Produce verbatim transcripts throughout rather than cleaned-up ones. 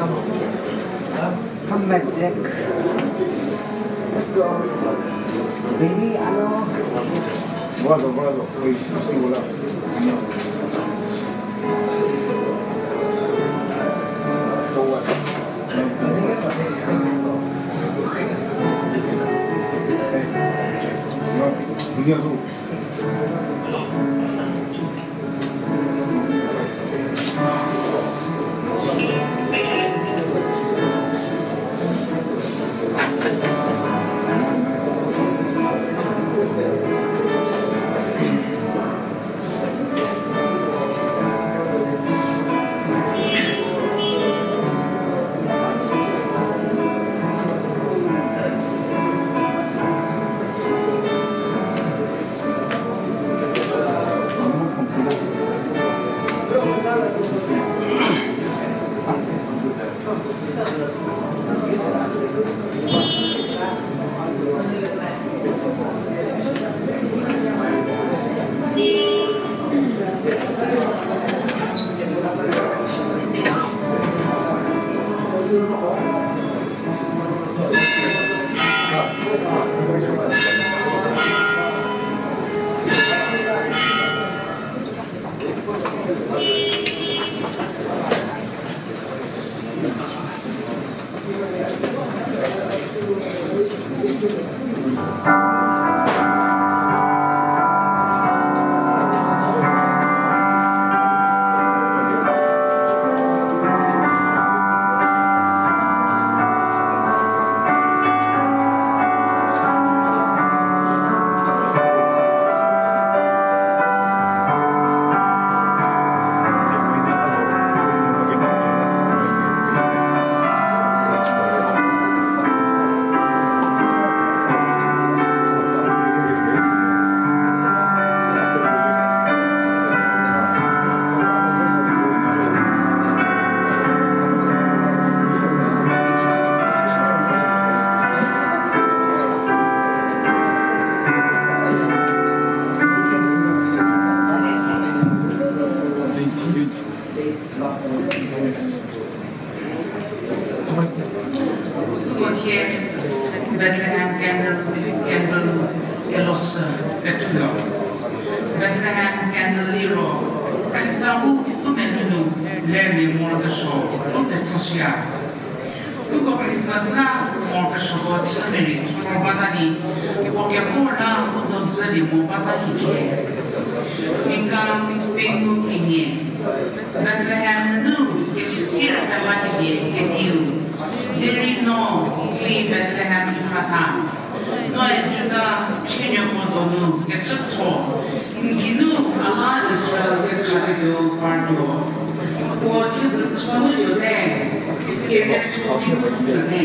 Come back, Jack. Let's go. Baby, hello. Bravo, bravo. Please, let's do love. So what? Hey, you know, we gotta go. Uko thie Bethlehem candle, candle kelosü pethuo. Bethlehem candle liro Khrista bu u menunu lerlie morokesuo u petsoshüya. Uko Christmas la morokesuoko chü merei thor bata di, uko kevor la u dozülie mo bata hiecie. Mika pengou kenie. Bethlehem nunu kesirkela kelie kediu. Derei no, hei Bethlehem Efratha, noe Juda chienuoko donu kecütho, n geinu a la Israel kekhaketuo partuo. Puo thiedzütho nu tuote, kerietho nu tuote.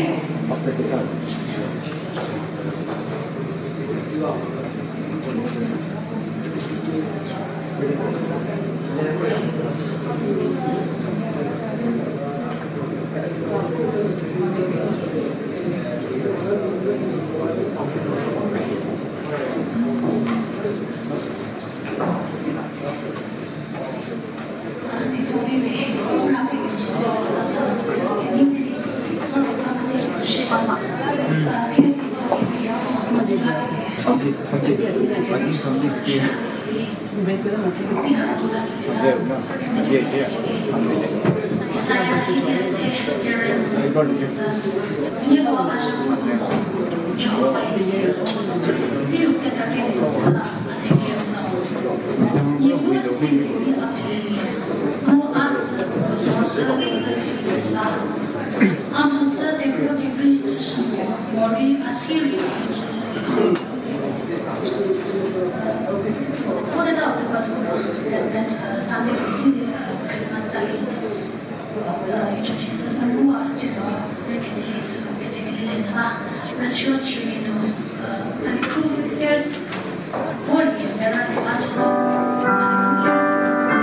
Advent, uh, Sunday, Christmas tsali. Uh, introduce sü ngu a chütuo, rükezhie sü, kezhie kelile nyü ba, rüsuo chimia nu, uh, tsali khu stairs, vor nie, mera keba chü sü, tsali khu stairs.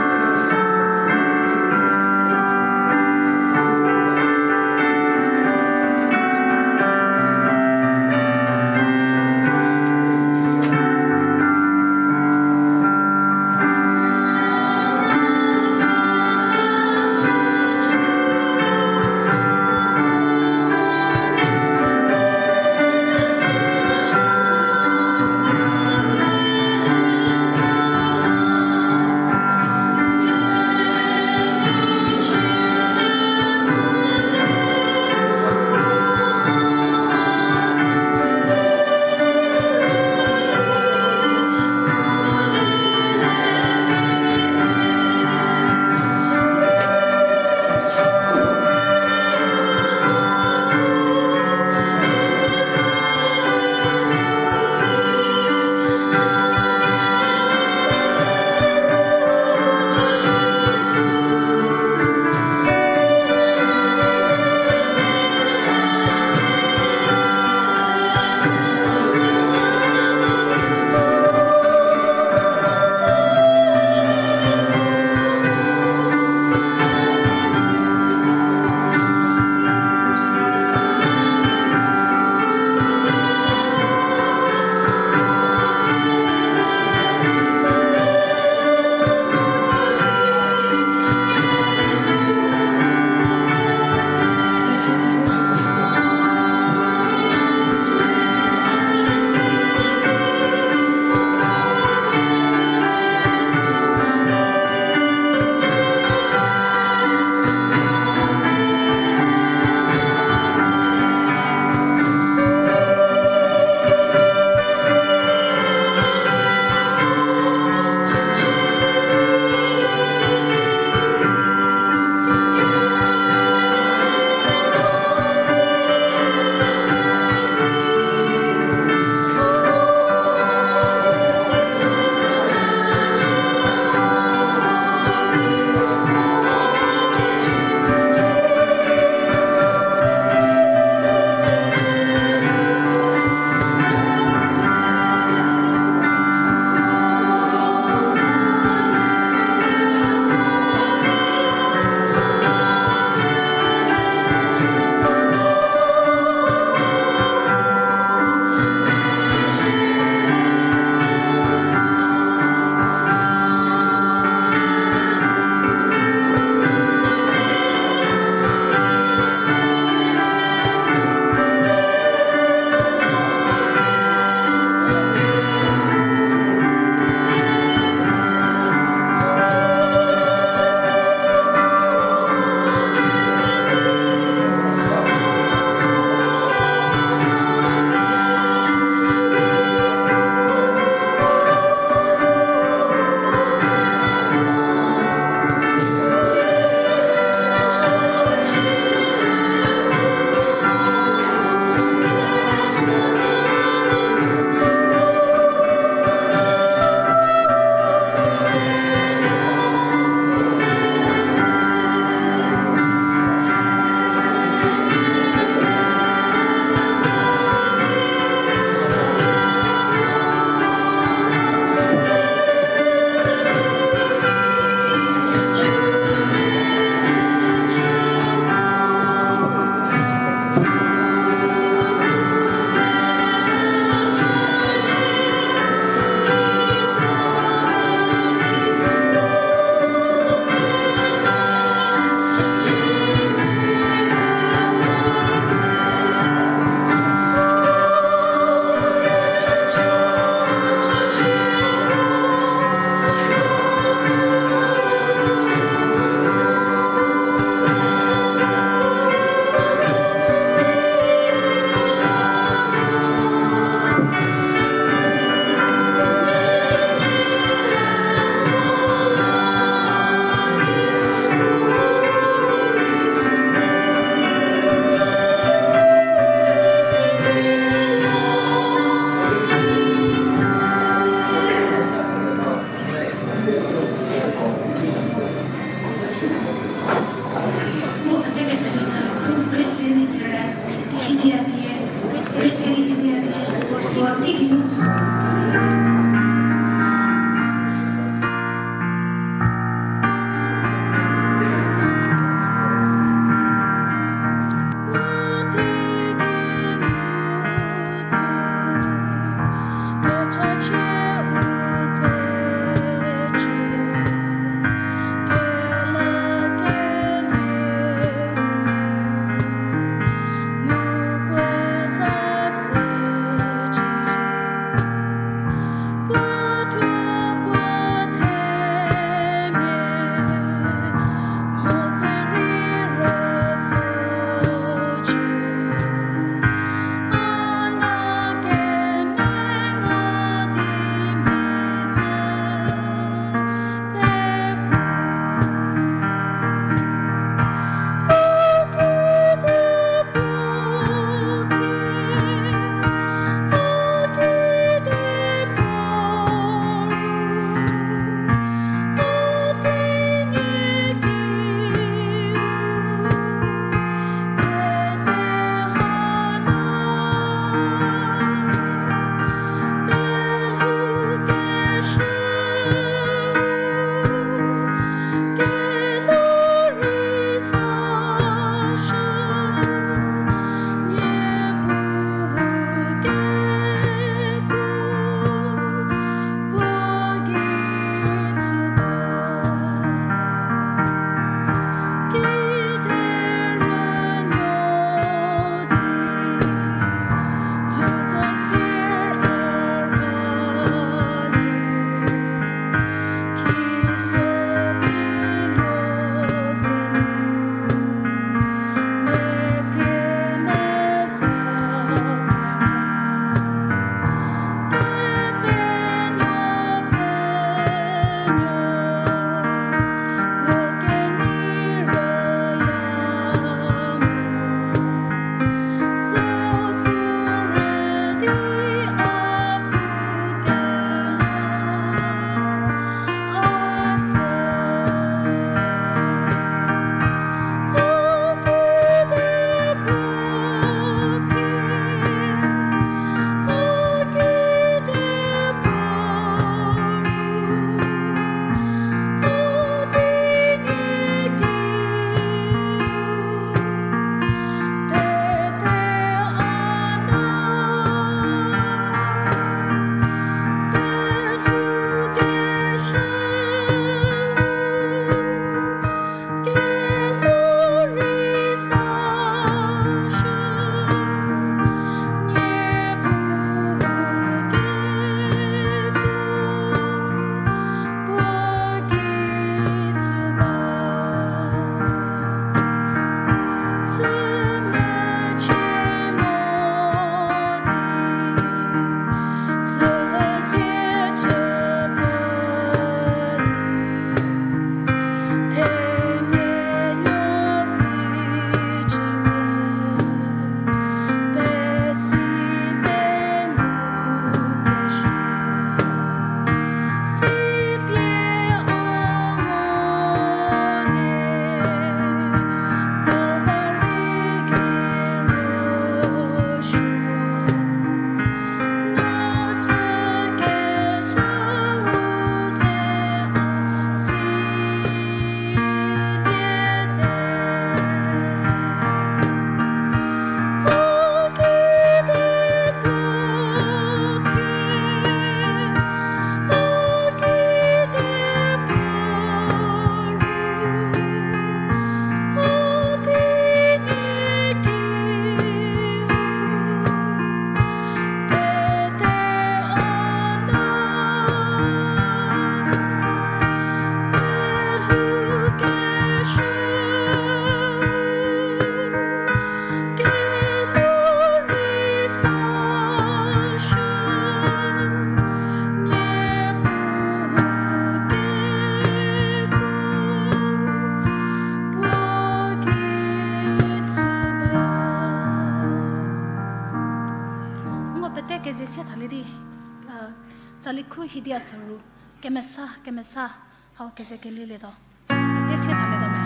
Tsali khu hidi a soru, kemesa, kemesa, hau keze kelilietuo. Pete sie thalietuo me.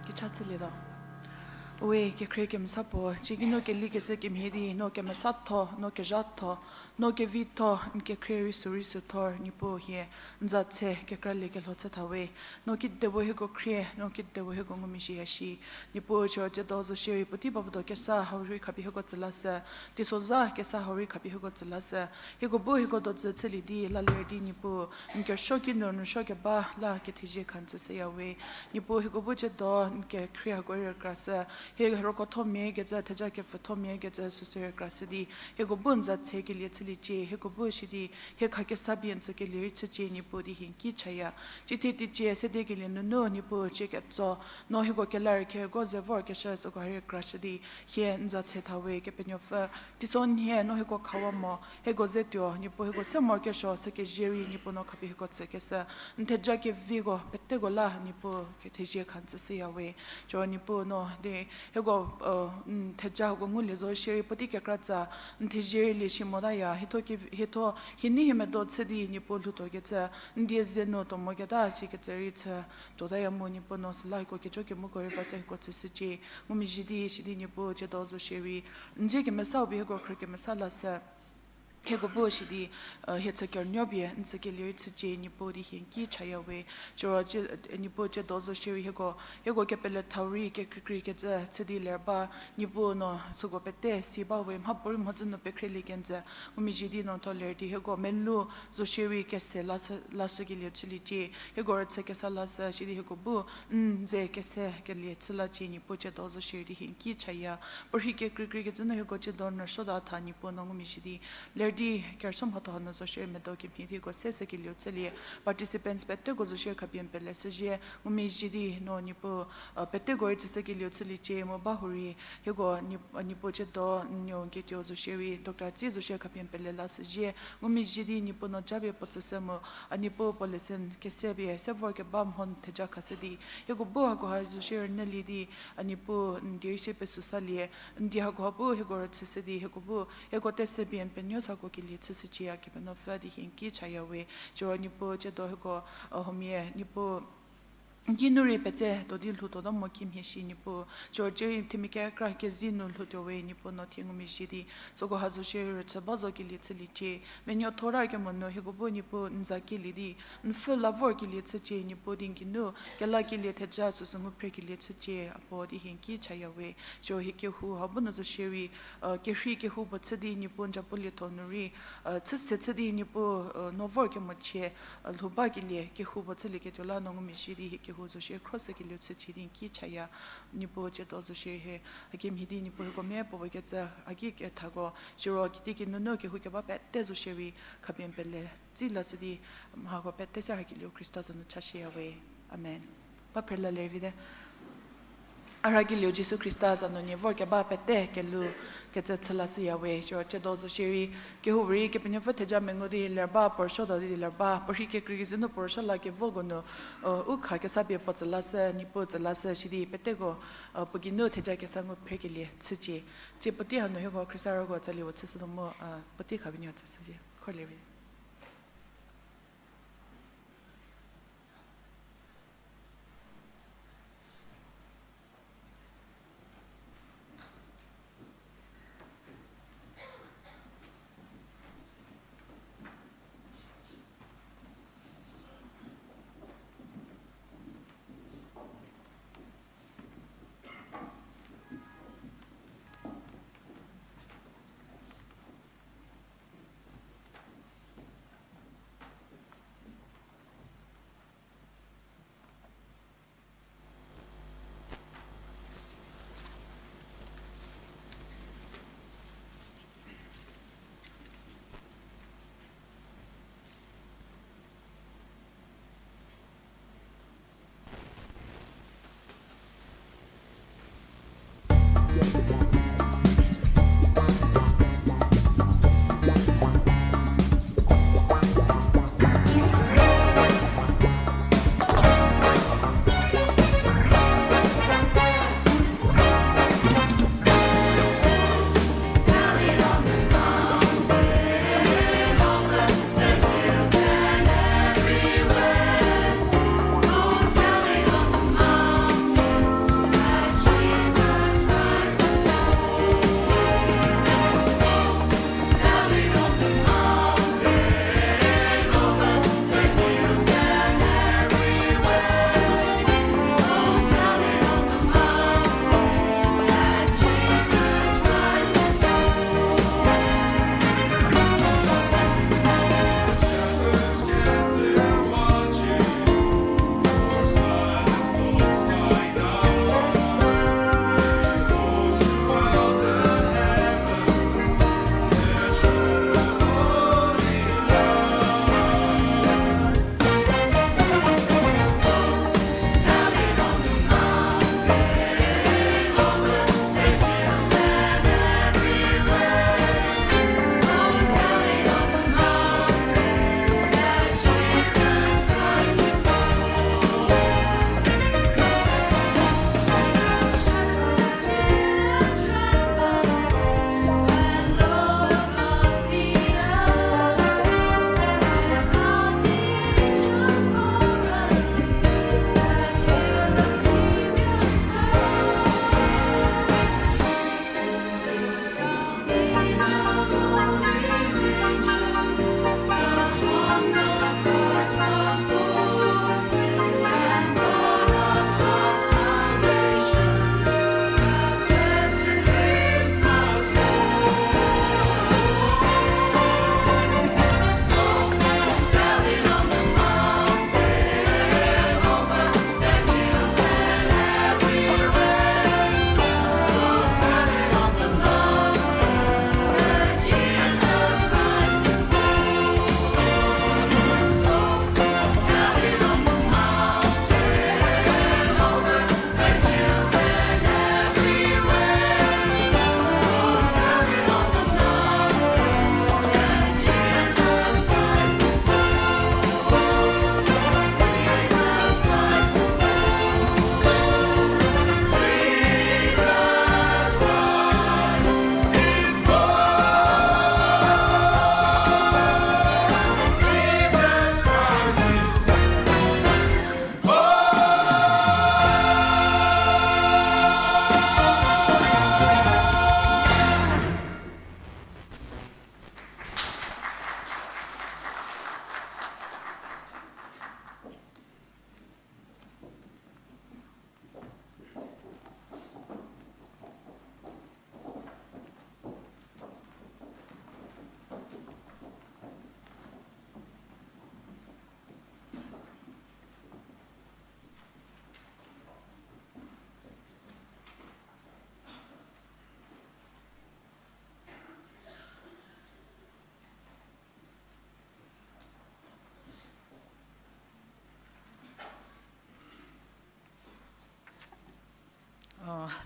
Kecha chülietuo. Uwe, kekhrie kemesa puo, cieki no kelikeshü kemhie di, no kemesatho, no kezhatho, no kevitho, n kekhrie rei sü rei sü thor, Niepuu hie, n za tse, kekraliekelho chü tha we, no kidepuo hieko khrie, no kidepuo hieko ngumezhieya shi, Niepuu cho tsiedo zo shierei puotei ba vodo kesa hau rei khapie hieko tsü lashü, teisozha kesa hau rei khapie hieko tsü lashü, hieko bu hieko dodzü chülie di, lalie di Niepuu, n kesuo kinu n rüsuo keba la kethezie kha n tsüshüya we, Niepuu hieko bu tsiedo n kekhrie hako rei rükrashü, hie rükothomia kecü, theja kepfüthomia kecü süsü rükrashü di, hieko bu n za tse kelie chüliecie, hieko bu shi di, hie khakesa pie n tsükelie rei chücie Niepuu di hie n ki chaya. Cithie teicie sede kelie nunu Niepuu cie ketso, no hieko kelar kherko ze vorkeshü süko ha rei rükrashü di, hie n za tse tha we Kepenuopfü. Teisonhie no hieko khawa mo, hieko ze tuo, Niepuu hieko se morokesuo sü kezie rei Niepuu no khapie hieko tsükeshü, n theja keviko peteko la Niepuu kethezie kha n tsüshüya we. Cho Niepuu no di hieko, n theja hako ngulie zo shierei puotei kekratsa, n thezie rei lie shi motaya, hietho, hietho hie nei hie medo chü di Niepuu lhoutuokecü, n die ze nu tuo moketa shikecü rei chü tuotaya mu Niepuu no süla hieko kejo kemuko rei va se hieko tsüshücie, ngumezhie di shi di Niepuu tsiedo zo shierei, n dzie kemesau pie hieko khrü kemesa lashü. Hieko bu shidi, hie chü kernuo pie n tsükelie rei chücie, Niepuu di hie n ki chaya we. Siro, Niepuu tsiedo zo shierei hieko, hieko kepele thau rei kekreikrei kecü chü di ler ba, Niepuu no süko pete si ba we, mhapuorei mhodzü nu pekhrelie kenjü, ngumezhie di no tho ler di hieko melou zo shierei kese lashü, lashükelie chüliecie, hieko rüchü kesa lashü shidi hieko bu n ze kese kelie chü lacie, Niepuu tsiedo zo shierei di hie n ki chaya. Puorhi kekreikrei kecü nu hieko tsiedo n rüsuota tha, Niepuu no ngumezhie di ler di kerüsuo mhatho hanu zo shierei medo kemhie di hieko se sekelieu chülie, participants peteko zo shierei khapie n pele shüzhie, ngumezhie di no Niepuu, peteko rei chüshükelieu chüliecie mu ba hurei, hieko, Niepuu tsiedo n nuo n ketuo zo shierei doctor tsie zo shierei khapie n pele lashüzhie, ngumezhie di Niepuu no japie puo tsüshü mu, a Niepuu puo lesson kese pie se vorkeba mho n theja khashü di, hieko bu hakoha zo shierei rünyülie di, a Niepuu n die rei sie pesü salie, n die hakoha bu hieko rüchüshü di, hieko bu hieko tese pie n penuo sako kelie chüshücie, a Kepenuopfü di hie n ki chaya we. Siro Niepuu tsiedo hieko, huomia Niepuu n kinu rei petse tuo di lhoutuo ta mo kimhie shi Niepuu. Siro tsierei themia kekra kezei nu lhoutuo we, Niepuu no thie ngumezhie di süko ha zo shierei rüchü ba zo kelie chüliecie. Menuo thora kemo nu hieko bu Niepuu n za kelie di, n pfhü la vor kelie chücie, Niepuu di n kinu kelakelie theja süsü ngu phrekelie chücie, a puo di hie n ki chaya we. Siro hie kehou ha bu nu zo shierei, kerhei kehou puo chü di Niepuu n zapulietho nu rei, chüse chü di Niepuu, no vor kemochie, lhou bakelie kehou puo chülieketuo la no ngumezhie di hie kehou zo shierei khroshükelieu chücie di n ki chaya. Niepuu tsiedo zo shierei hie, hakemhie di Niepuu hieko mia puo puo kecü haki kethako, siro kitiekinu nu kehou keba pete zo shierei khapie n pele tsie lashü di, mhako pete se hakelieu Khrista za nu chashüya we. Amen. Ba phrelalie vite. A rhakelieu Jisu Khrista za nu nie vorkeba pete kelhou kecü chü lashüya we. Siro tsiedo zo shierei kehou rei Kepenuopfü theja mengu di ler ba, puo rüsuo do di ler ba, puorhi kekreikrei kecü nu puo rüsuo la kevoko nu, u kha kesa pie puo tsü lashü, Niepuu tsü lashü shidi peteko, puo geinu theja kesa ngu phrekelie chücie. Tsie puotei hanu hieko Khrista roko tsali puo chüshütuo mu, puotei khapie nuo tsüshücie. Kholie vi.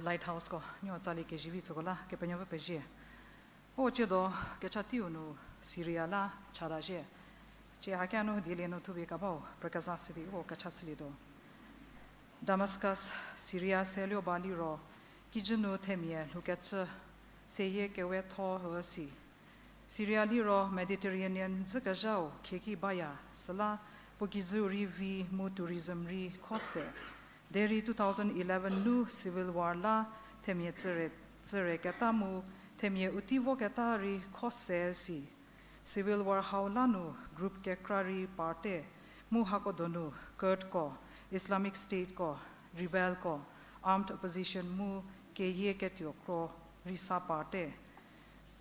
Lighthouse ko nuo tsali kezivi tsüko la Kepenuopfü pezie. O ciedo kecha teiu nu Syria la chata zhie. Cie hakia nu dilie nu thupie kabau prakezha sidi uko kecha chülietuo. Damascus, Syria seluo ba liro, kijü nu themia lhoukecü seyie kewetho üsi. Syria liro Mediterranean dzükezhau khieki baya, süla puo kijüu rei vi mu tourism rei kho se. Derei two thousand eleven nu civil war la themia tsüre, tsüre keta mu themia u tei voketa rei kho se si. Civil war hau la nu group kekra rei parte, mu hako donu Kurd ko, Islamic State ko, rebel ko, armed opposition mu keyie ketuo kro rei sa parte.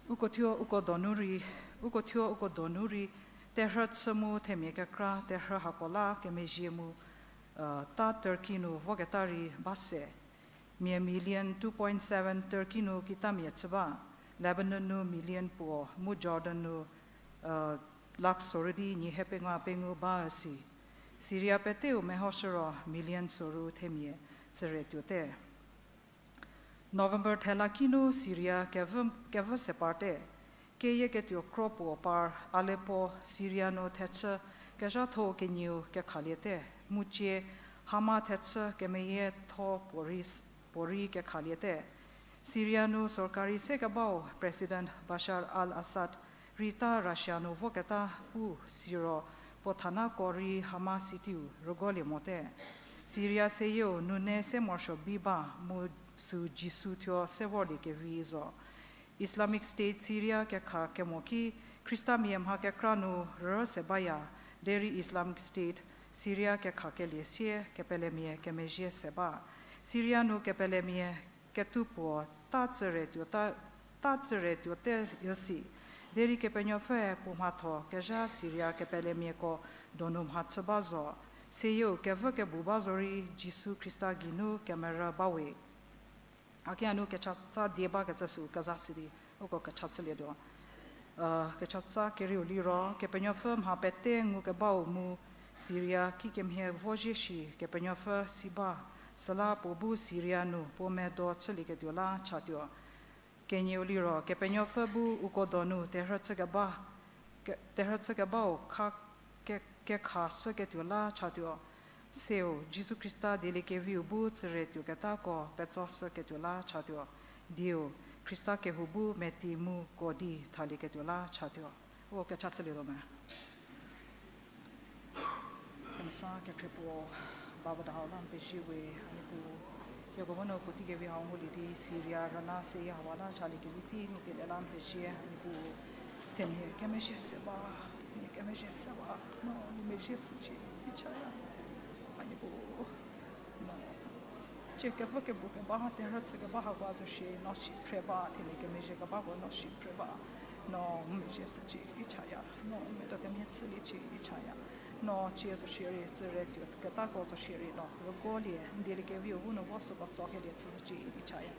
Uko thuo uko donu rei, uko thuo uko donu rei, terhü chü mu themia kekra terhü hako la kemezhie mu, ta Turkey nu voketa rei ba se. Mia million two point seven Turkey nu kitamia chü ba, Lebanon nu million puo, mu Jordan nu lakh sorü di nyi hie pengou pengou ba si. Syria peteu mehoshü ro million sorü themia tsüre tuote. November thela ki nu Syria kevü, kevü se parte. Keyie ketuo kro puo par Aleppo, Syria nu thechü kezhatho kenieu kekhaliete. Mu cie Hama thechü kemeyietho puorei, puorei kekhaliete. Syria nu sorkari sekebau President Bashar al-Assad rei ta Russia nu voketa pu siro puo thanako rei Hama city-u rüguolie mote. Syria seyieu nune se morosuo bi ba mu sü Jisu thuo se vorlie kevi zo. Islamic State Syria kekha kemo ki Khristamia mha kekra nu rü se baya, derei Islamic State Syria kekhakelie sie kepelemia kemezhie se ba. Syria nu kepelemia ketuo puo ta tsüre tuota, ta tsüre tuote üsi. Derei Kepenuopfüe puo mhatho kezha Syria kepelemiako donu mhachü ba zo. Seyieu kevü kebu ba zorei Jisu Khrista geinu kemerü bawe. Hakia nu kechatsa die bakecü sü kezha sidi uko kecha chülietuo. Kechatsa kerieu liro, Kepenuopfü mha pete ngukebau mu Syria kikemhie vozhie shi Kepenuopfü si ba, süla puo bu Syria nu puo medo chülieketuo la chatuo. Kenieu liro, Kepenuopfü bu uko donu terhü chükeba, ke-, terhü chükebau kha ke-, kekha shüketuo la chatuo. Seu, Jisu Khrista dieliekeviu bu tsüre tuoketako petso shüketuo la chatuo. Dieu, Khrista kehou bu meti mu ko di thalieketuo la chatuo. Uko kecha chülietuo me. Kemesa kekhrie puo, bavü da hau la n pezie we, a Niepuu. Hieko bu no puotei kevi hau ngulie di Syria rüna seyie hau la chaliekevi tei ngukelie la n pezie, a Niepuu. Themia kemezhie se ba, themia kemezhie se ba, no ngumezhie shücie di chaya, a Niepuu. No cie kevü kebu keba, terhü chükeba hako zo shie, no si phre ba, themia kemezhie kebako no si phre ba, no ngumezhie shücie di chaya, no medo kemhie chüliecie di chaya. No cie zo shierei, tsüre tuo ketako zo shierei no rüguolie, n dieliekeviu bu no vo süko tsokelie chüshücie di chaya.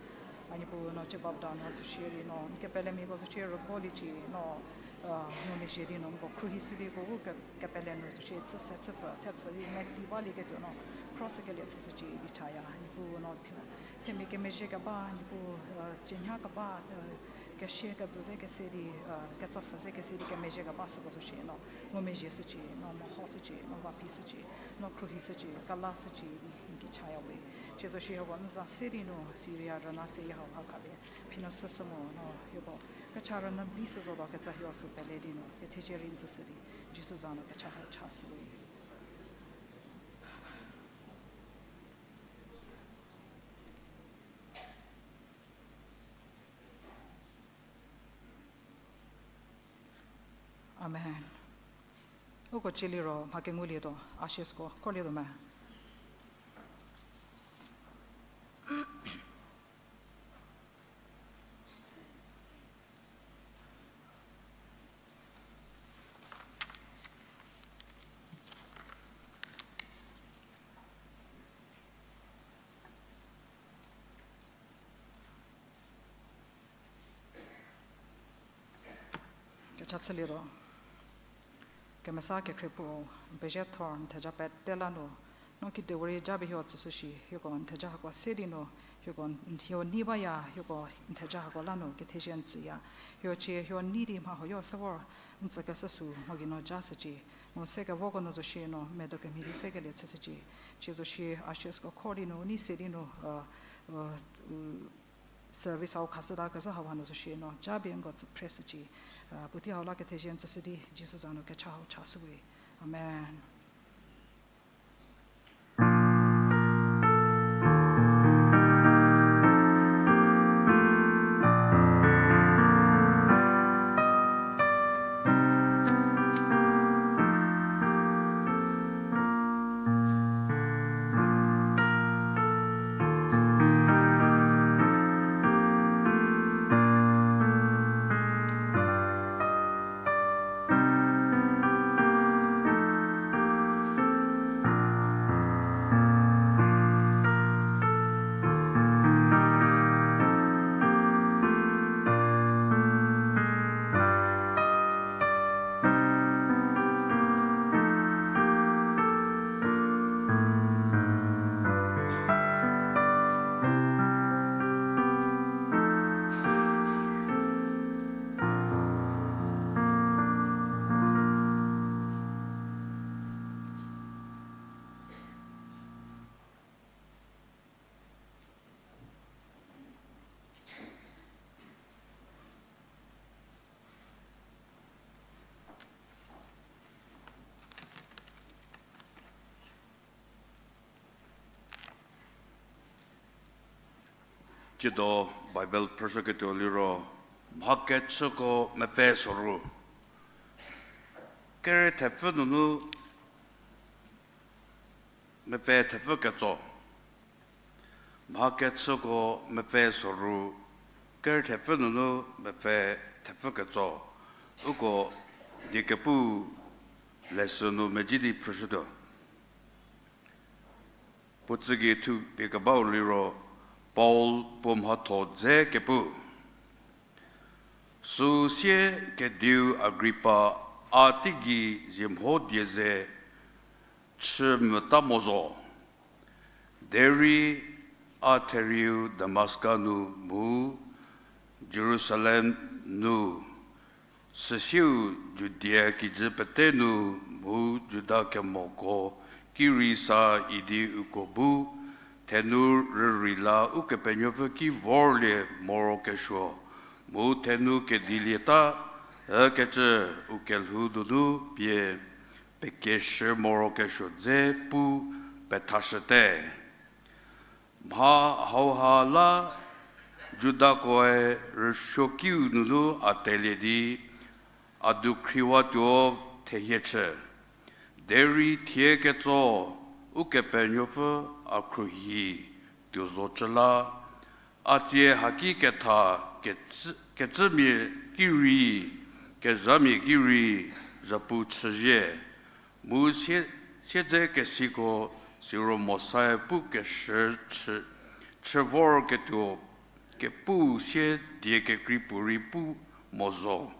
A Niepuu, no cie bavü da no zo shierei no n kepelemiako zo shie rüguoliecie, no ngumezhie di no nko khruohishü di uko bu ke-, kepele nu zo shie chüse chüpfü thepfü di meti balieketuo no khruohishükelie chüshücie di chaya. A Niepuu, no thie-, themia kemezhie keba, Niepuu, tsienhie keba, kesie kejü ze kese di, ketsopfü ze kese di kemezhie keba süko zo shie no ngumezhie shücie, no mehoshücie, no vaphi shücie, no khruohi shücie, kela shücie di n ki chaya we. Cie zo shie hieko n za se di nu Syria rüna seyie hau ha khapie phinu süsü mu no hieko kecha rünyü bi sü zotuo kecü hieko sü pele di nu kethezie rei n tsüshü di Jisu za nu kecha ha chashü we. Amen. Uko cieliro mha kengulietuo, ashes ko khorlietuo me. Kecha chüliro, kemesa kekhrie puo, n pezie thor n theja pete la nu, no kedipuorei japie hieko tsüshü shi, hieko n theja hako se di nu, Hieko n-, hieko nei baya, hieko n theja hako la nu kethezie n tsüya. Hiocie hieko nei di mha huoyo se vor n tsükeshü sü mho gei no ja shücie. Mu se kevoko nu zo shie no medo kemhie di sekelie chüshücie. Cie zo shie ashes ko khor di nu, nei se di nu, service hau khashüta kezhü hauha nu zo shie no ja pie nko tsü prayer shücie. Puotei hau la kethezie n tsüshü di Jisu za nu kecha hau chashüwe. Amen. Tsiedo Bible phrüshüketuo liro, Mhakechüko mepfü soru, kere thepfü nunu mepfü thepfü ketso. Mhakechüko mepfü soru, kere thepfü nunu mepfü thepfü ketso. Uko diekepu leshü nu medzi di phrüshütuo. Puo tsügei thupie kebau liro, Paul puo mhatho dze kepu. Süu sie kediu Agripa, a teigei ziemho die ze chü mvüta mo zo. Derei a therieu Damaska nu mu Jerusalem nu, süsieu Judia kijü pete nu mu Juda kemoko ki rei sa idi uko bu thenu rürei la Ukepenuopfü ki vorlie morokesuo, mu thenu kedilieta ükecü u kelhou donu pie pekeshü morokesuo dze pu pethashüte. Mha hauha la Judakoe rüsuokiu nunu a telie di, a dukhriwatuo thehie chü. Derei thie ketso Ukepenuopfü a khruohi tuo zocü la, a tsie haki ketha kecü, kecümia ki rei, kezhamia ki rei, zhapu chüzie. Mu sie, siedzekesiko siro Mosae pukeshü chü, chü vorketuo kepu sie die kekrei puorei pu mo zo.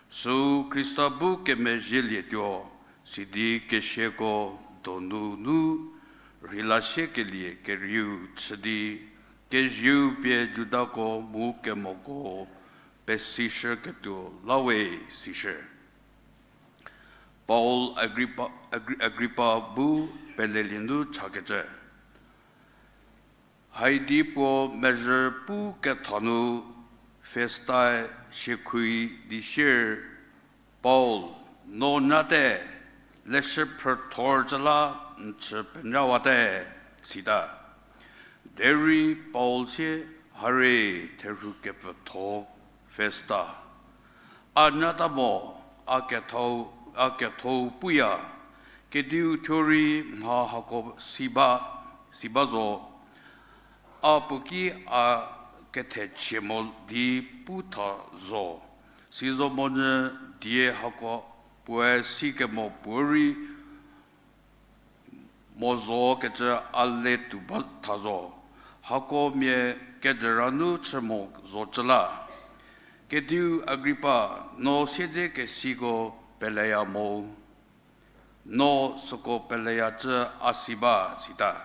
Süu Khrista bu kemezhielietuo, sidi kesiako donunu rheila siekelie kerieu chü di, kezieu pie Judako mu kemoko pesishüketuo la we, sishü. Paul Agripa, Agri-, Agripa bu pelelie nu chakecü. Haidi puo mezhü pu ketha nu Festae siekhui di sier, Paul, no nyate, leshü phrüthor cü la n chü penyawate, sita. Derei Paul sie, Hare, therhu kepfütho Festa, a nyata mo, a ketho, a ketho puya, kediu thuo rei mha hako si ba, si ba zo, a puo ki a kethechie mo di pu tha zo. Sizo monyü die hako puoe sikemo puorei mo zo kecü a le tuo ba tha zo. Hako mia kejüra nu chü mo zocü la. Kediu Agripa, no siedzekesiko peleya mo? No süko peleyacü a si ba, sita.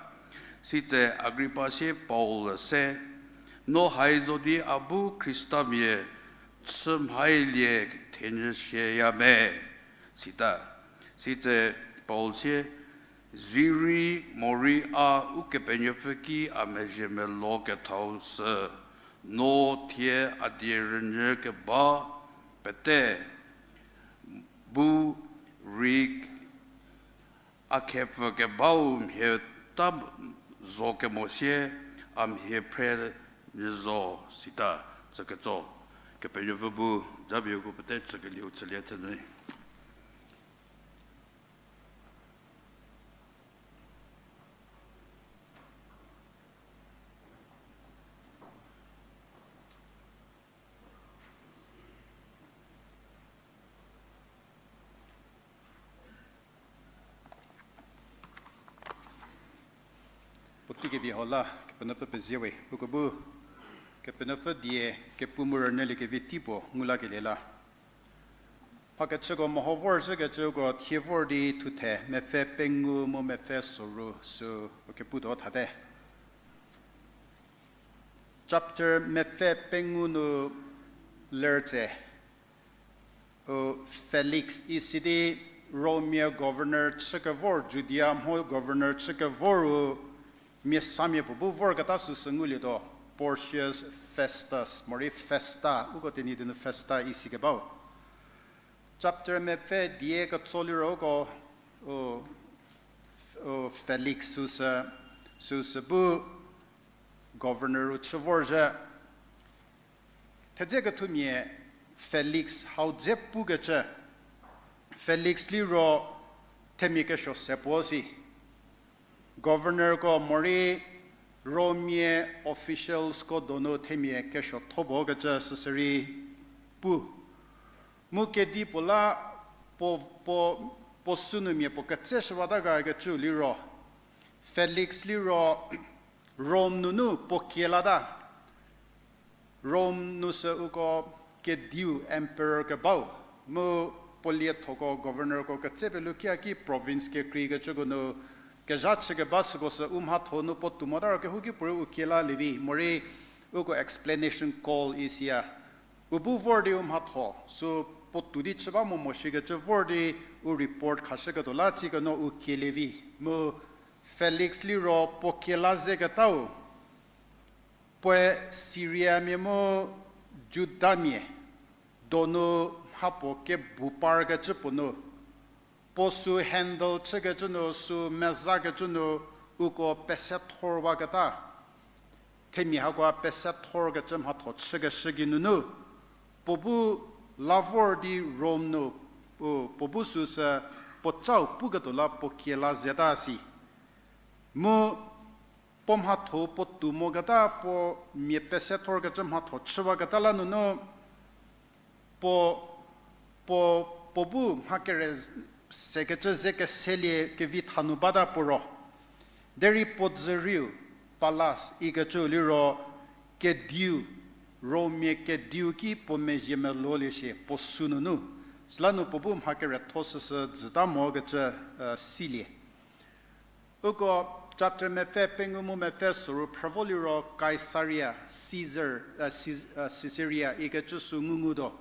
Sitse Agripa sie Paul se, No hai zo di a bu Khristamia chü mhailie thenyü shieya me? sita. Sitse Paul sie, Zirei morei a Ukepenuopfü ki a mezhie melo kethau sü, no thie a die rünyü keba pete bu rei a khepfü kebau mhie ta zo kemo sie a mhie phre nyü zo, sita. Tsüketso, Kepenuopfü bu japie uko pete chükelieu chülie thenyü. Puotei kevi hau la Kepenuopfü pezie we, uko bu Kepenuopfü die kepu mu rünyüliekevi tei puo ngu lakelie la. Mhakechüko meho vorzhükecüko thie vor di thuthe mepfü pengou mu mepfü soru sü keputuo thate. Chapter mepfü pengou nu ler tse, u Felix isi di Romia governor chükevor, Judia mho governor chükevor u mia samia puo bu vorketa süsü ngulietuo, Porcius Festus, morei Festa, uko Tenyidie nu Festa isi kebau. Chapter mepfü die ketso liro uko, u, u Felix süsü, süsü bu governor u chü vorzhü. Thedze kethumia Felix hau dze pukecü, Felix liro themia kesuo se puo si. Governorko morei Romia officialsko donu themia kesuotho puo kecü süsü rei pu. Mu kedi puo la puo, puo, puo sünumia puo ketseshüwata ga kecü liro, Felix liro Rome nunu puo kie lata. Rome nu sü uko kediu emperor kebau, mu puo liethoko governorko ketse pie lukia ki province kekreikecüko nu kezha chükeba süko sü u mhatho nu puotou mota ro kehouki puorei u kie lalie vi, morei uko explanation call isiya. U bu vor di u mhatho sü puotou di chü ba mo mo shikecü vor di u report khashüketuo la tsiekenuo u kielie vi, mu Felix liro puo kie la zeketau. Puoe Syriamia mu Judamia donu mhapuo kebu parkecü puo nu, puo sü handle chükecü nu, sü mezakecü nu, uko pesethorwaketa. Themia hakoa pesethorkecü mhatho chükeshü geinunu, puo bu la vor di Rome nu, u, puo bu süsü puo cau puketuo la puo kie la zeta si. Mu puo mhatho puotou moketa puo mia pesethorkecü mhatho chüwaketa la nunu, puo, puo, puo bu mha kere z-, sekecü ze keselie kevi thanu bata puo ro. Derei puo dzürieu, palace ikecü liro kediu, Romia kediu ki puo mezhie melolie shie puo sünunu. Süla nu puo bu mha keretho süsü dzüta mokecü, e, silie. Uko chapter mepfü pengou mu mepfü soru phrü vo liro Kaisaria, Caesar, e, Cis-, e, Caesarea ikecü sü ngungutuo.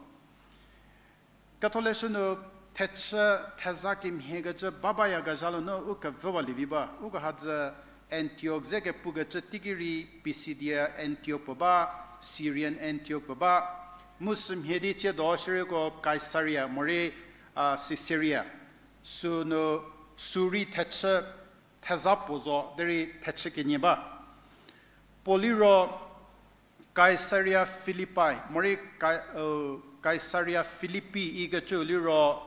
Ketholeshü nu thechü theza kemhiekecü babayakezha lanu u kevüwalie vi ba. Uko hadzü Antioch ze kepukecü teiki rei Pisidia Antioch puo ba, Syrian Antioch puo ba. Mu sümhie di tsiedo shierei uko Kaisaria morei, a, Caesarea. Sünu, sü rei thechü theza puo zo, derei thechü kenie ba. Puo liro Kaisaria Philippi, morei Kai-, e, Kaisaria Philippi ikecü liro,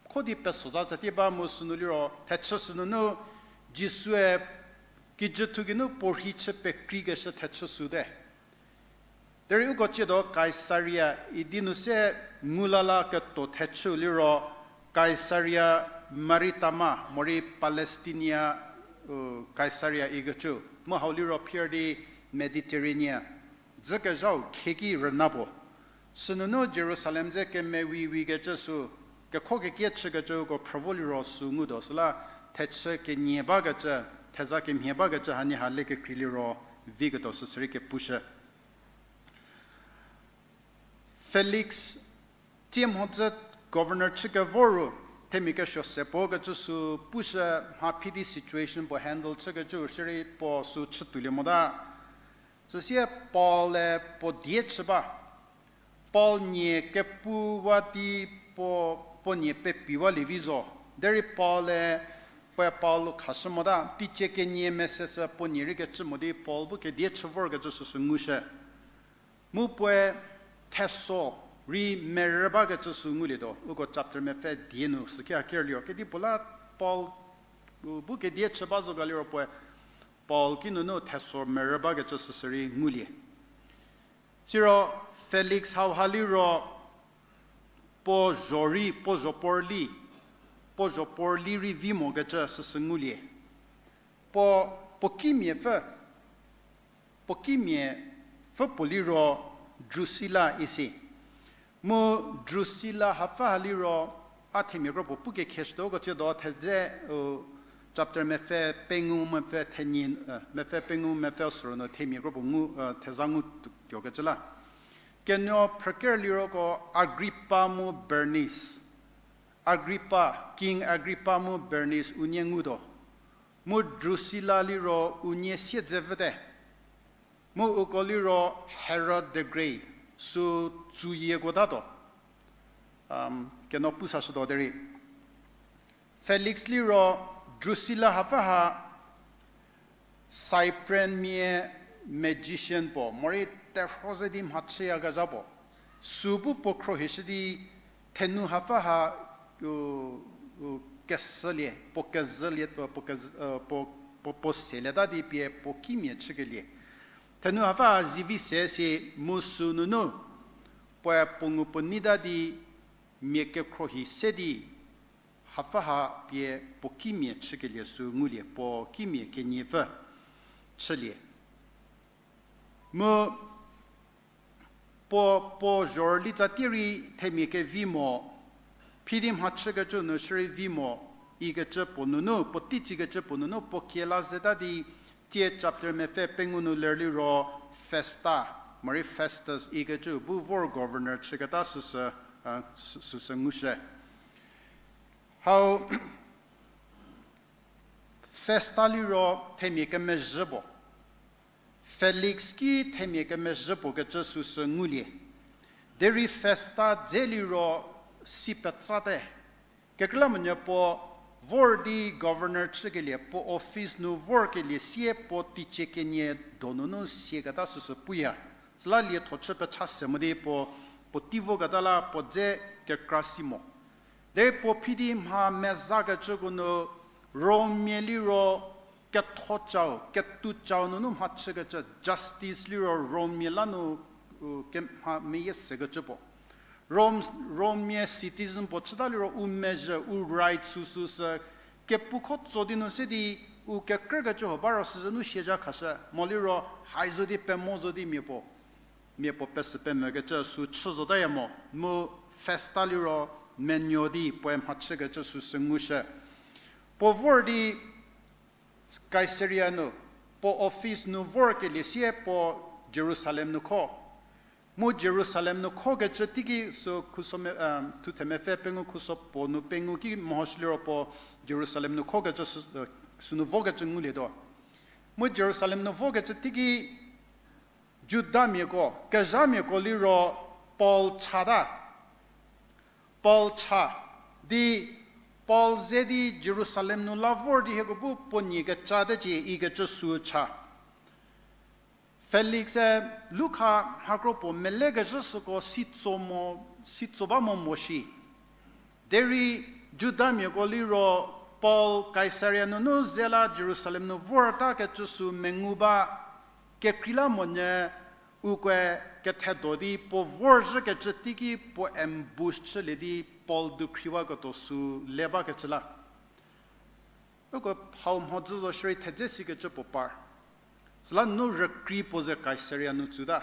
kho di pesoza tsatie ba mu sünu liro, thechü sünunu Jisue kijüthu geinu puo rhei chü pekreikeshü thechü süte. Derei uko tsiedo Kaisaria idi nu se ngulala ketuo thechü liro, Kaisaria Maritima, morei Palestinia, u, Kaisaria ikecü, mu hau liro phier di Mediterranean, dzükezhau khieki rüna puo. Sünunu Jerusalem ze kemewiwikecü sü, kekhokekie chükecüko phrü vo liro sü ngutuo süla, thechü kenie bakecü, theza kemhie bakecü hanie ha le kekrei liro viketuo süsürei kepushü. Felix tsie mhodzü governor chü kevoru, themia kesuo se puo kecü sü pushü, mha phi di situation puo handle chükecü shierei puo sü chütuolie mota. Süsie Paul-e puo die chü ba. Paul nie kepuwa di puo, puo nie pepiwa lievi zo. Derei Paul-e, puoe Paul khashü mota, teicie kenie mesesü puo nie rei kecü mo di Paul bu kedie chü vorkecü süsü ngushü. Mu puoe theso rei merü bakecü sü ngulietuo. Uko chapter mepfü die nu süki a kerliro kedipuo la Paul bu kedie chü ba zo ga liro puoe Paul kinunu theso merü bakecü süsürei ngulie. Siro Felix hauha liro puo zho rei, puo zho puo rüli, puo zho puo rüli rei vi mokecü süsü ngulie. Puo, puo kimiapfü, puo kimiapfü puo liro Drusilla isi. Mu Drusilla hapfü ha liro, a themia kropuo pu kekheshütuoko tsiedo thedze, chapter mepfü pengou mepfü thenie, mepfü pengou mepfü sürü nu themia kropuo ngu, theza ngu tuokecü la. Kenuo phrüker liroko Agrippa mu Bernice. Agrippa, King Agrippa mu Bernice unie ngutuo. Mu Drusilla liro unie siedzevüte. Mu uko liro Herod the Great, sü tsuyiekuotatuo. Kenuo pu sashütuo derei. Felix liro Drusilla hapfü ha Cyprian mia magician puo, morei terhuo ze di mhachüyakezha puo. Sü bu puo khruohishü di thenu hapfü ha, u, u, kesülie, puo kezhülie, puo, puo, puo, puo selieta di pie puo kimia chükelie. Thenu hapfü ha zivi se si mu sünunu, puoe puo ngu puo neita di mia kekhruohi se di hapfü ha pie puo kimia chükelie sü ngulie, puo kimia keniepfü chülie. Mu puo, puo zhorüli tsatie rei themia kevi mo, phi di mhachükecü nu shierei vi mo, ikecü puo nunu, puo teitsikecü puo nunu, puo kiela zeta di, tie chapter mepfü pengou nu ler liro Festa, morei Festus ikecü bu vor governor chüketa süsü, süsü ngushü. Hau Festa liro themia kemezhü puo. Felix ki themia kemezhü puo kecü süsü ngulie. Derei Festa dze liro si petsate. Kekreilamonyü puo vor di governor chükelie, puo office nu vorkelie sie puo teicie kenie donunu sieketa süsü puya. Süla lietho chü pecha se mo di puo, puo tei voketa la puo dze kekra si mo. Derei puo phi di mha mezakecüko nu Rommia liro ketho chau, ketou chau nunu mhachükecü justice liro Rommia la nu, u, kemha meyie sekecü puo. Rom, Rommia citizen puo chüta liro u mezhü, u right süsü sü, kepukho tso di nu se di, u kekrükecü huo ba ro süzü nu siezha khashü, mo liro hai zo di pemo zo di mia puo, mia puo pesü pemvükecü sü chü zotaya mo, mu Festa liro menuo di puoe mhachükecü süsü ngushü. Puo vor di Kaisaria nu, puo office nu vorkelie sie puo Jerusalem nu kho. Mu Jerusalem nu khokecü teiki sü khuso me, thuthe mepfü pengou khuso puo nu pengou ki mehoshü liro puo Jerusalem nu khokecü sü, sünu vokecü ngulietuo. Mu Jerusalem nu vokecü teiki Judamiako, kezhamiako liro Paul chata. Paul cha di Paul ze di Jerusalem nu la vor di hieko bu puo nie kecate cie ikecü sü cha. Felix-e lukha mhakro puo melekezhü süko sitso mo, sitso ba mo mo shi. Derei Judamiako liro Paul Kaisaria nunu ze la Jerusalem nu vorta kecü sü mengu ba, kekreilamonyü ukoe kethedo di puo vorzhükecü teiki puo ambush chülie di Paul dukhriwaketuo sü le bakecü la. Uko hau mhodzü zo shierei thedze sikecü puo par. Süla nu rükrei puo ze Kaisaria nu tsuta.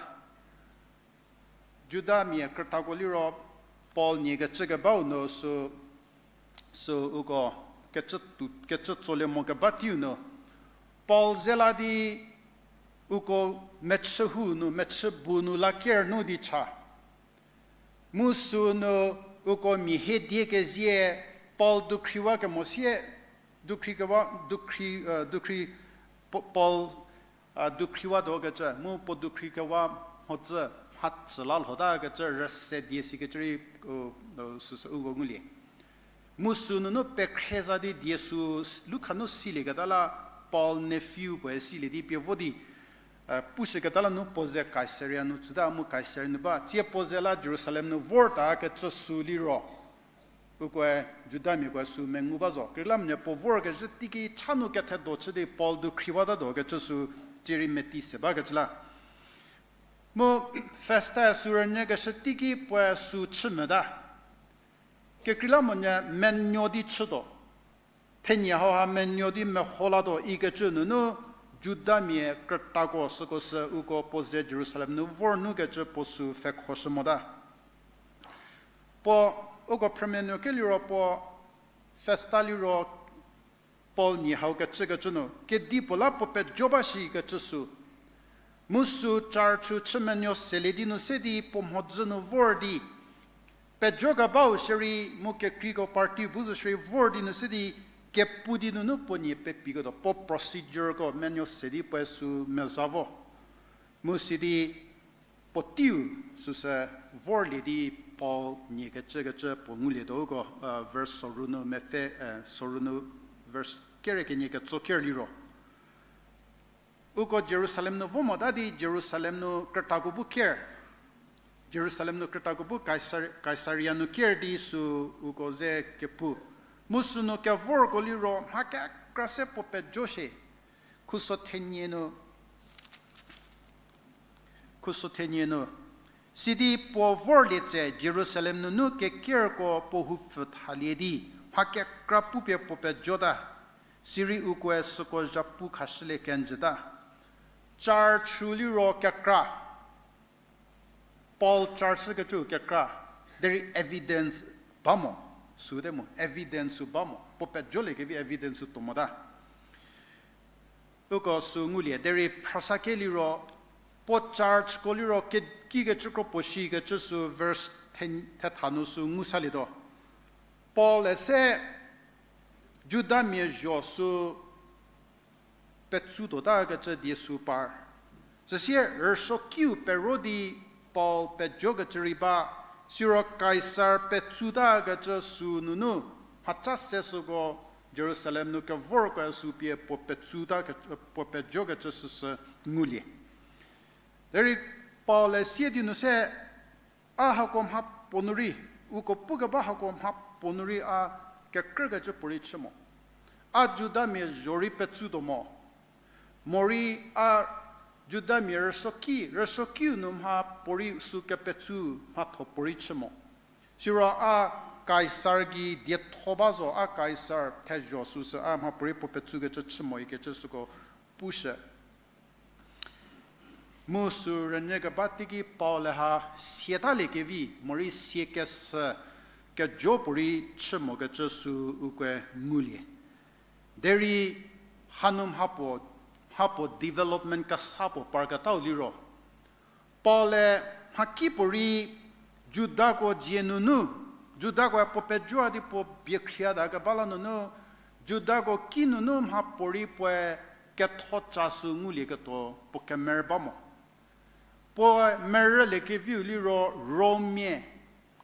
Judamia krütako liro Paul nie kecü kebau nu sü, sü uko kecü tu, kecü tsolie mo keba teiu nu, Paul ze la di uko mechü hu nu, mechü bu nu la ker nu di cha. Mu sünu uko mia hie die kezie Paul dukhriwa kemo sie, dukhri kewa, dukhri, dukhri, Paul, dukhriwa do kecü, mu puo dukhri kewa mhodzü mhacü la lhota kecü rüse die sikecü rei, süsü uko ngulie. Mu sünunu pekhre za di die sü Lukha nu silieketa la Paul nephew puoe silie di pie vo di, pushüketa la nu puo ze Kaisaria nu tsüta mu Kaisaria nu ba. Tsie puo ze la Jerusalem nu vorta kecü sü liro ukoe Judamiakoe sü mengu ba zo. Kekreilamonyü puo vorkezhü teiki cha nu kethedo chü di Paul dukhriwatatuo kecü sü tsie rei meti se bakecü la. Mu Festa sü rünyükeshü teiki puoe sü chü mota. Kekreilamonyü menuo di chütuo. Thenie hauha menuo di meho latuo ikecü nunu Judamia krütako süko sü uko puo ze Jerusalem nu vor nu kecü puo sü pfhekhoshü mota. Puo uko phrümenuo keliro puo Festa liro Paul nie hau kecükecü nu kedipuo la puo pejo ba shikecü sü. Mu sü char chü chü menuo selie di nu se di puo mhodzü nu vor di pejokebau shierei mu kekreiko party bu zo shierei vor di nu se di kepu di nunu puo nie pepiketuo puo procedureko menuo se di puoe sü meza vo. Mu sidi puo teiu süsü vorlie di Paul nie kecükecü puo ngulietuo uko, verse soru nu mepfü, soru nu verse kere kenie ketso ker liro uko Jerusalem nu vo mota di Jerusalem nu krütako bu ker. Jerusalem nu krütako bu Kaisar-, Kaisaria nu ker di sü uko ze kepu. Mu sünu kevorko liro mha kekra se puo pejo shie. Khuso thenie nu, khuso thenie nu. Sidi puo vorlie tse Jerusalem nunu kekerko puo houpfü thalie di mha kekra pupie puo pejota. Sirei ukoe süko zhapu khashülie kenjüta. Char chü liro kekra. Paul char chükecü kekra. Derei evidence ba mo. Süte mo, evidence sü ba mo. Puo pejoliekevi evidence sü tuo mota. Uko sü ngulie, derei phrasa keliro, puo charko liro ke-, kikecü kro puo shikecü sü verse ten, thetha nu sü ngu salietuo. Paul-e se Judamia zho sü petsu tuotakecü die sü par. Süsie rüsuokiu pero di Paul pejokecü rei ba, siro Kaisar petsutakecü sü nunu, mhaca se süko Jerusalem nu kevorkoe sü pie puo petsuta ke-, puo pejokecü süsü ngulie. Derei Paul-e sie di nu se, a hako mhapuo nu rei, uko pukeba hako mhapuo nu rei a kekrükecü puorei chü mo. A Judamia zho rei petsutuo mo. Morei a Judamia rüsuoki, rüsuokiu nu mhapuorei sü kepetsu mhatho puorei chü mo. Siro a Kaisar gei dietho ba zo, a Kaisar thezho süsü a mhapuorei puo petsukecü chü mo ikecü süko pushü. Mu sü rünyü keba teiki Paul-e ha siataliekevi, morei siakeshü kejo puorei chü mokecü sü ukoe ngulie. Derei hanu mhapuo, mhapuo development kesa puo parketau liro, Paul-e mhakipuorei Judako dzie nunu, Judakoe puo pejoa di puo bie khriata keba la nunu, Judako ki nunu mhapuorei puoe kethoca sü ngulieketuo puo kemerü ba mo. Puo merüliekeviu liro Rommia,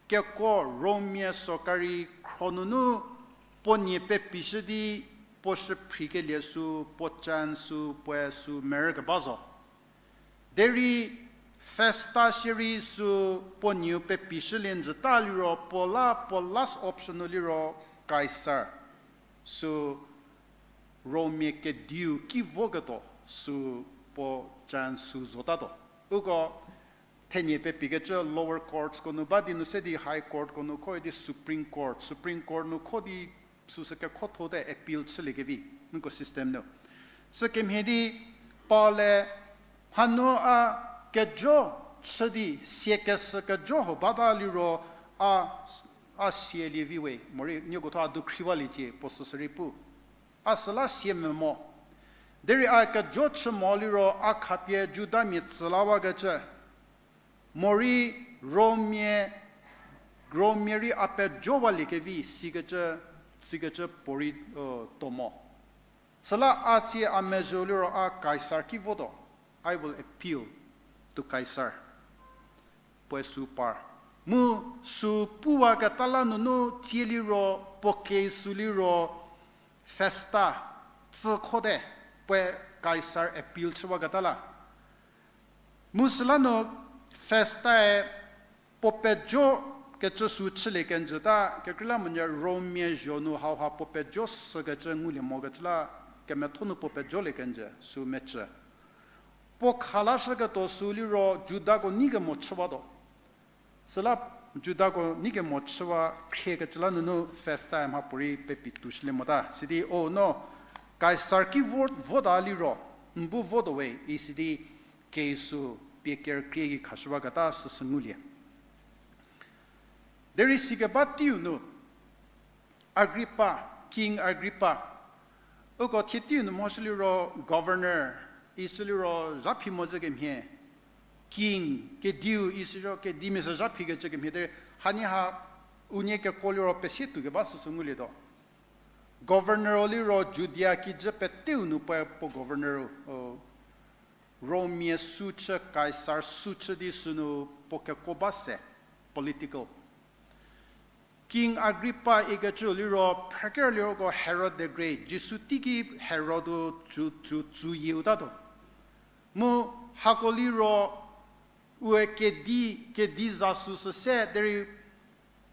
kekuo Rommia sorkari khro nunu puo nie pepishü di puo shüphrikelie sü, puo chance sü, puoe sü merü keba zo. Derei Festa shierei sü puo nieu pepishülie njüta liro puo la puo last option nu liro Kaisar sü Rommia kediu ki voketuo sü puo chance sü zotatuo. Uko thenie pepikecü lower courtsko nu ba di nu se di high courtko nu kho di Supreme Court, Supreme Court nu kho di süsü kekhothote appeal chüliekevi, nko system nu. Sükemhie di Paul-e hanu a kejo chü di siakeshü kejo huo bata liro a, a sialie vi we, morei nieko thuo a dukhriwaliecie puo süsü rei pu. A süla sia mvü mo. Derei a kejo chü mo liro a khapie Judamia tsü lawakecü, morei Rommia, Rommia rei a pejowaliekevi sikecü, sikecü puorei, e, tuo mo. Süla a tsie a mezhü liro a Kaisar ki votuo, I will appeal to Caesar. Puoe sü par. Mu sü puwaketa la nunu tsie liro, puo kei sü liro, Festa, tsü khote, puoe Kaisar appeal chüwaketa la. Mu süla nu Festae puo pejo kecü sü chülie kenjüta, kekreilamonyü Rommia zho nu hauha puo pejo sükecü ngulie mokecü la, kemetho nu puo pejolie kenjü sü mecü. Puo khalashüketuo sü liro Judako nei kemo chüwatuo. Süla Judako nei kemo chüwa phriekecü la nunu Festae mhapuorei pepi tushülie mota. Sidi, o no, Kaisar ki vo-, vota liro, n bu votuo we, isidi kei sü pie kerükrie gei khashüwaketa süsü ngulie. Derei sikeba teiu nu, Agripa, King Agripa, uko thie teiu nu mhoshü liro governor, isü liro zha phi mozhü kemhie, king, kediu, isü ro kedimia sü zha phikecü kemhie derei, hanie ha unie kekuo liro pesie tuokeba süsü ngulietuo. Governor-o liro Judia kijü peteu nu puoe puo governor, o, Rommia sü chü, Kaisar sü chü di sünu puo kekuo ba se, political. King Agripa ikecü liro, phrüker liroko Herod the Great, Jisu teiki Herod-u tsü, tsü, tsüyieu tatuo. Mu hako liro, ue kedi, kedi za sü süse, derei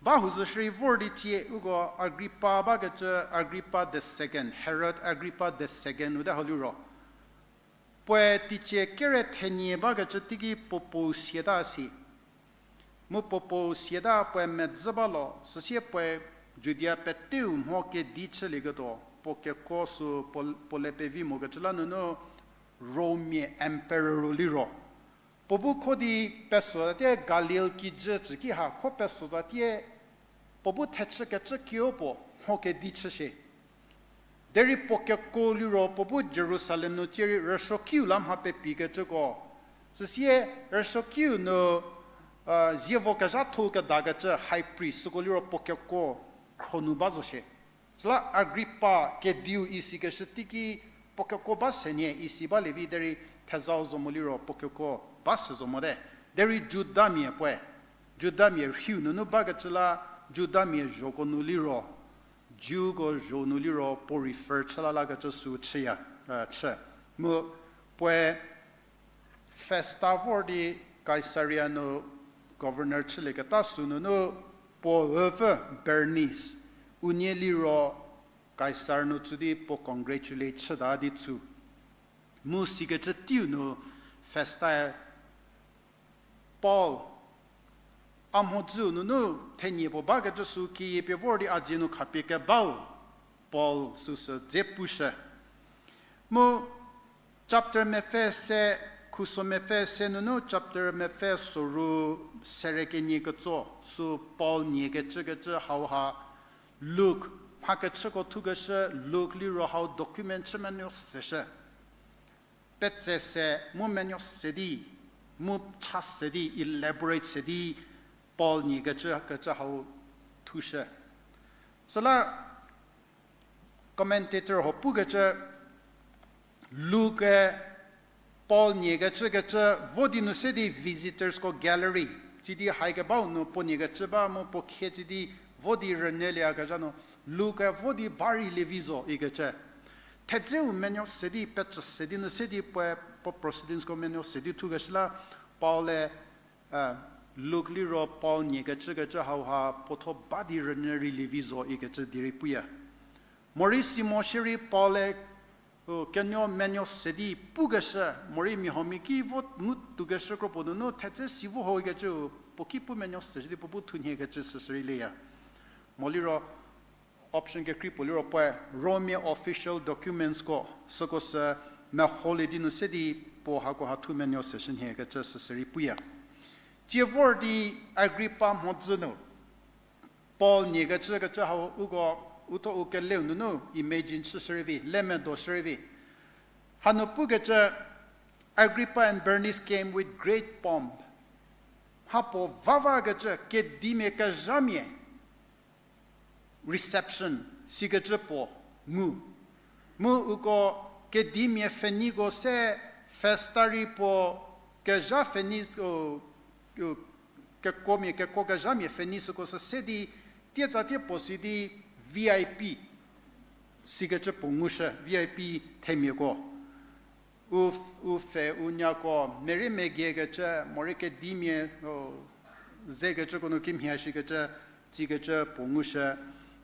ba huzü shürei vor di tie, uko Agripa bakecü, Agripa the second, Herod Agripa the second-u te hau liro. Puoe teicie kere thenie bakecü teiki puo puou siata si. Mu puo puou siata puoe medzü ba lo, süsie puoe Judia peteu mho kedi chülieketuo, puo kekuo sü puo, puo le pevi mokecü la nunu Rommia emperor-u liro. Puo bu kho di pesotatie Galil kijü tsü ki ha kho pesotatie, puo bu thechü kecü kiu puo mho kedi chü shie. Derei puo kekuo liro puo bu Jerusalem nu tsie rei rüsuokiu la mha pepikecüko. Süsie rüsuokiu nu, a, zievo kezhatho kedakecü high priest süko liro puo kekuo khro nu ba zo shie. Süla Agripa kediu isikeshü teiki puo kekuo ba se nie isi balie vi derei thezau zo mo liro puo kekuo ba se zo mote. Derei Judamia puoe, Judamia rhiu nunu bakecü la Judamia zhoko nu liro, Jewko zho nu liro puo refer chü la lakecü sü chüya, a, chü. Mu puoe Festa vor di Kaisaria nu governor chülieketa sü nunu puo üpfü Bernice, unie liro Kaisar nu tsü di puo congratulate chüta di tsü. Mu sikecü teiu nu Festae Paul, a mhodzüu nunu thenie puo bakecü sü kiyie pie vor di a dzie nu khapie kebau, Paul süsü dze pushü. Mu chapter mepfü se, khuso mepfü se nunu chapter mepfü soru sere kenie ketso, sü Paul niekecü kecü hauha Luke, mhakechüko thukeshü Luke liro hau document chü menuo seshü. Petse se mu menuo se di, mu cha se di, elaborate se di, Paul niekecü kecü hau thushü. Süla commentator ho pukecü, Luke Paul niekecü kecü vo di nu se di visitorsko gallery, sidi haikebau nu puo niekecü ba mu puo khie sidi vo di rünyülieyakezha nu, Luke vo di ba rei lievi zo ikecü. Thedzeu menuo se di, pecü se di nu se di puoe puo proceedingsko menuo se di thukeshü la, Paul-e, Luke liro Paul niekecü kecü hauha puotho ba di rünyü rei lievi zo ikecü di rei puya. Morei si mo shierei Paul-e, u, kenuo menuo se di pukeshü, morei mia huomia ki vo ngu toukeshü kropuo nunu thedze si vo ho ikecü, puo ki pu menuo se shü di puo bu thunhiekecü süsü rei leya. Mo liro option kekrei puo liro puoe Rommia official documentsko, süko sü meholie di nu se di puo hako ha thu menuo se shünhiekecü süsü rei puya. Tsie vor di Agripa mhodzü nu Paul niekecü kecü hau uko, uthuo u keleu nunu imagine chüshü rei vi, le medo shü rei vi. Hanu pukecü, Agrippa and Bernice came with great pomp. Mhapuo vavakecü kedimia kezhamia reception sikecü puo ngu. Mu uko kedimia pfheneiko se Festa rei puo kezha pfhene, kekomia keko kezhamia pfhene süko sü se di, tietsa tie puo si di V I P sikecü puo ngushü, V I P themiako. U, u pfhe u nyako, merei megiekecü, morei kedimia, o, zekecüko nu kimhie shikecü, tsikecü puo ngushü.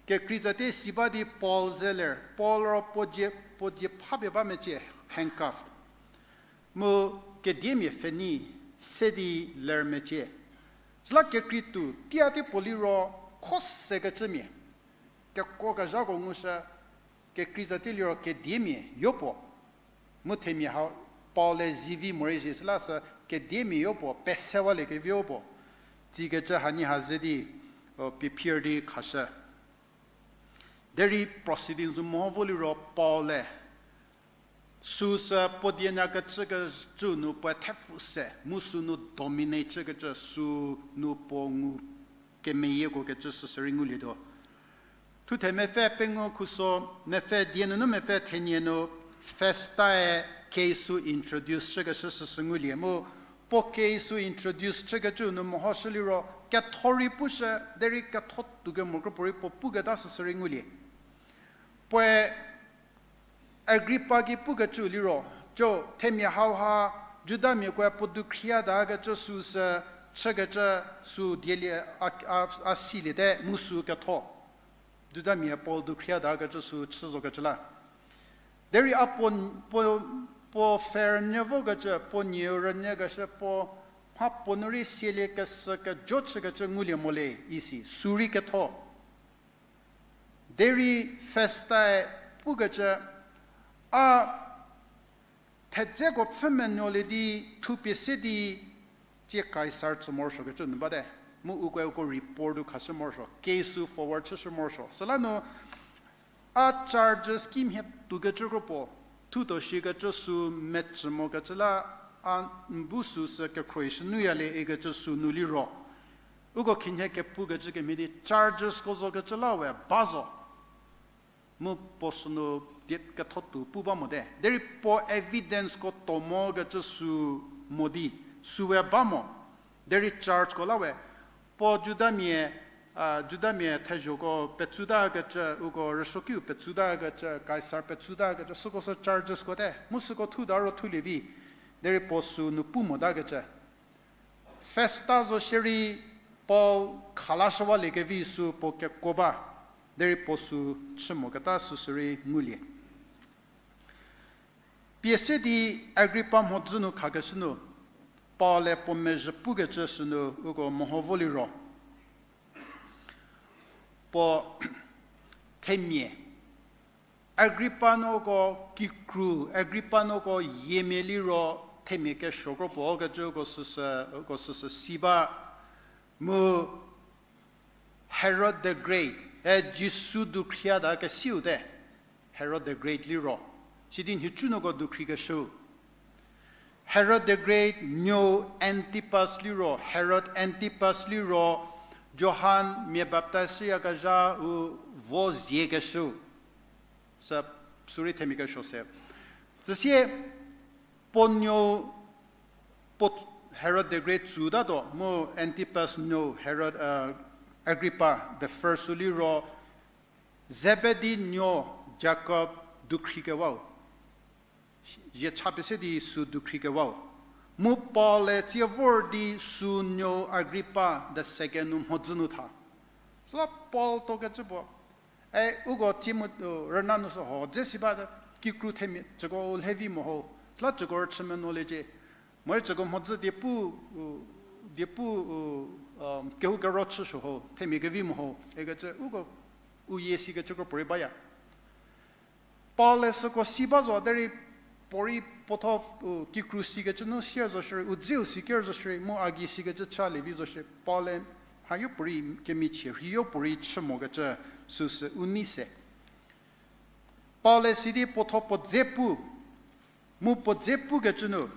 Kekrei tsatie si ba di Paul ze ler, Paul ro puo dzie, puo dzie phapie ba mecie, handcuffed. Mu kediemia pfheni se di ler mecie. Süla kekrei tuo, tia tie puo liro kho sekecümia. Keko kezhako ngushü, kekrei tsatie liro kediemia yopuo. Mu themia ha Paul-e zivi morei zie süla sü kediemia yopuo, pesewaliekevi yopuo. Tsikecü hanie ha ze di, o, pie phier di khashü. Derei proceedings nu meho vo liro Paul-e süsü puo dienya kecükecü nu puoe thepfu se, mu sünu dominate chükecü sünu puo ngu kemeyieko kecü süsü rei ngulietuo. Thuthe mepfü pengou khuso, mepfü die nunu mepfü thenie nu Festa-e case-u introduce chükeshü süsü ngulie mu, puo case-u introduce chükecü nu mehoshü liro, ketho rei pushü, derei ketho tuo kemo kropuo rei puo puketa süsü rei ngulie. Puoe Agrippa ki pukecü liro, co themia hauha Judamiakoe puo dukhriyatakecü süsü chükecü sü dielie a, a, a siliete mu sü ketho. Judamia Paul dukhriyatakecü sü chü zokecü la. Derei a puo, puo, puo pfhe rünyü vokecü, puo nieu rünyükeshü puo mhapuo nu rei sielie kesü kejo chükecü ngulie mo le isi, sü rei ketho. Derei Festa-e pukecü, a thedzeko pfhü menuolie di thupie se di, tsie Kaisar tsü morosuokecü nu bate. Mu ukoe uko report-u khashü morosuo, case-u forward chüshü morosuo. Süla nu a charges kimhie tuokecü kropuo, thutuo shikecü sü mecü mokecü la, a n bu süsü kekhruohi shü nuyalie ikecü sü nu liro, uko khinhie kepukecü kemhie di chargesko zokecü la we ba zo. Mu puo sünu die ketho tuo pu ba mote. Derei puo evidenceko tuo mokecü sü mo di, süe ba mo. Derei chargeko la we, puo Judamia, a, Judamia thezhoko petsutakecü, uko rüsuokiu petsutakecü, Kaisar petsutakecü, süko sü chargesko te. Mu süko thuta ro thulie vi. Derei puo sünu pu motakecü. Festa zo shierei Paul khalashüwaliekevi sü puo kekuo ba, derei puo sü chü moketa süsü rei ngulie. Pie se di Agrippa mhodzü nu khakeshü nu, Paul-e puo mezhü pukecü sünu uko meho vo liro, puo themia Agrippa nuko kikru, Agrippa nuko yiemia liro themia kesuo kro puo kecü uko süsü, uko süsü si ba. Mu Herod the Great, e Jisu dukhriyatakesiu te, Herod the Great liro. Sidi nhicu nuko dukhri keshüu. Herod the Great nuou Antipas liro, Herod Antipas liro, Johan mia baptize shüyakezhau vo ziekeshüu. Sü, sü rei themia kesuo se. Süsie puo nuou, puo Herod the Great tsütatuo, mu Antipas nuou Herod, uh, Agrippa the First-u liro, Zebedi nuou Jakob dukhrikewau. Zie cha pie se di sü dukhrikewau. Mu Paul-e tsie vor di sü nuou Agrippa the Second nu mhodzü nu tha. Süla Paul tuokecü puo, e, uko tsie mu, u, rüna nu sü ho dze si ba, kikru themia, tsüko u lhevi mo ho. Süla tsüko rüchü menuoliecie. Morei tsüko mhodzü diepu, u, diepu, u, um, kehou kero chüsuo ho, themia kevi mo ho ikecü uko u yie sikecü kro puorei baya. Paul-e süko si ba zo derei puorei puotho, u, kikru sikecü nu sier zo shierei, u dzeu si ker zo shierei, mu a gei sikecü cha lievi zo shierei, Paul-e hayo puorei kemichie rhiyo puorei chü mokecü süsü u nei se. Paul-e sidi puotho puo dze pu, Mu puo dze pukecü nu,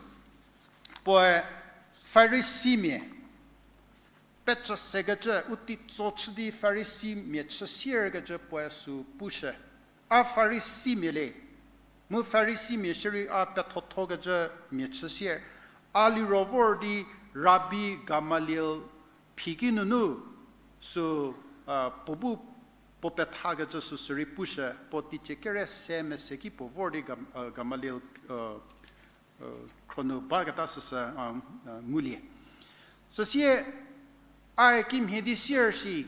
puoe Farisimia, pecü sekecü, u teitso chü di Farisimia chü sierkecü puoe sü pushü. A Farisimia le, mu Farisimia shierei a pethothokecü mia chü sier. A liro vor di Rabi Gamaliel phi ki nunu sü, a, puo bu puo pethakecü süsü rei pushü, puo teicie kere se mese ki puo vor di Gam-, a, Gamaliel, a, khro nu baketa süsü, a, a, ngulie. Süsie, a kimhie di sier shi,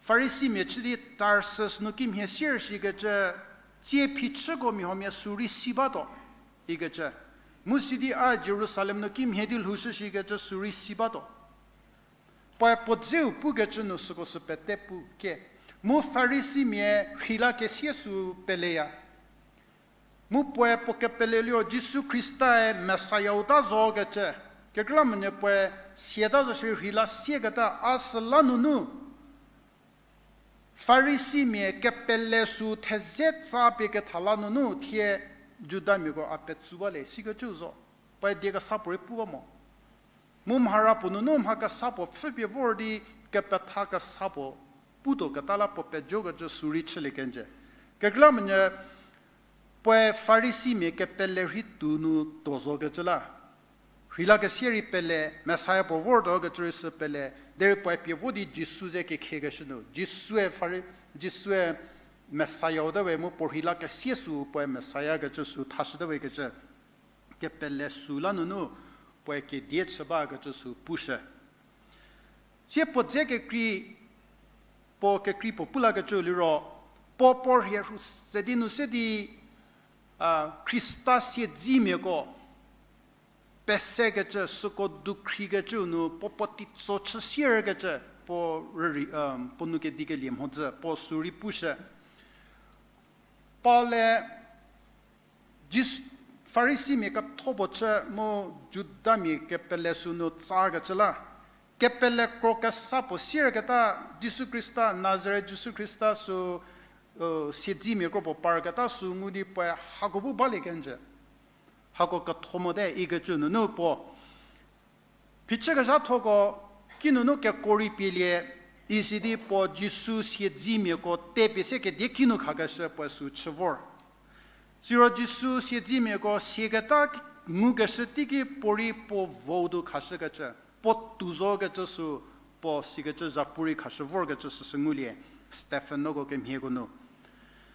Farisimia chü di Tarsus nu kimhie sier shikecü, tsie phichüko mia huomia sü rei si batuo, ikecü. Mu sidi a Jerusalem nu kimhie di lhoushü shikecü sü rei si batuo. Puoe puo dzeu pukecü nu süko sü pete pu ke. Mu Farisimia rhei la kesie sü peleya. Mu puoe puo kepele liro Jisu Khristae Messiah-u ta zokecü. Kekreilamonyü puoe siata zo shierei rhei la sieketa a süla nunu Farisimia kepele sü theze tsa pie ketha la nunu thie Judamiako a petsu ba le sikecü zo. Puoe die kesa puorei pu ba mo. Mu mhara puo nunu mha kesa puo pfhüpie vor di kepetha kesa puo putuo keta la puo pejokecü sü rei chülie kenjü. Kekreilamonyü puoe Farisimia kepele rhei tuo nu tuo zokecü la. Rhei la kesie rei pele, Messiah puo vortuo kecü rei sü pele, derei puoe pie vo di Jisu ze kekhiekeshü nu. Jisue Fari-, Jisue Messiah-u te we mu puo rhei la kesie sü puoe Messiah kecü sü thashüte we kecü. Kepele sü la nunu puoe kedie chü bakecü sü pushü. Sie puo dze kekrei, puo kekrei puo pu lakecü liro, puo puo rhie rhu se di nu se di, a, Khrista siedzemiako pesekecü, süko dukhrikecüu nu puo puo teitso chü sierkecü, puo rüri, um, puo nu kedikelie mhodzü, puo sü rei pushü. Paul-e Jis-, Farisimia ketho puo chü mu Judamia kepele sü nu tsakecü la. Kepele kro kesa puo sierketa Jisu Khrista, Nazaret Jisu Khrista sü, u, siedzemia kro puo parketa sü ngu di puoe hako bu balie kenjü. Hako ketho mote ikecü nunu puo phichükezhathoko kinunu keko rei pielie, isidi puo Jisu siedzemiako tepie se kedie kinu khakeshü puoe sü chü vor. Siro Jisu siedzemiako sieketa ngukeshü teiki puorei puo vou du khashükecü, puo tou zokecü sü, puo sikecü zhapu rei khashü vorkecü süsü ngulie, Stephen-ko kemhieko nu.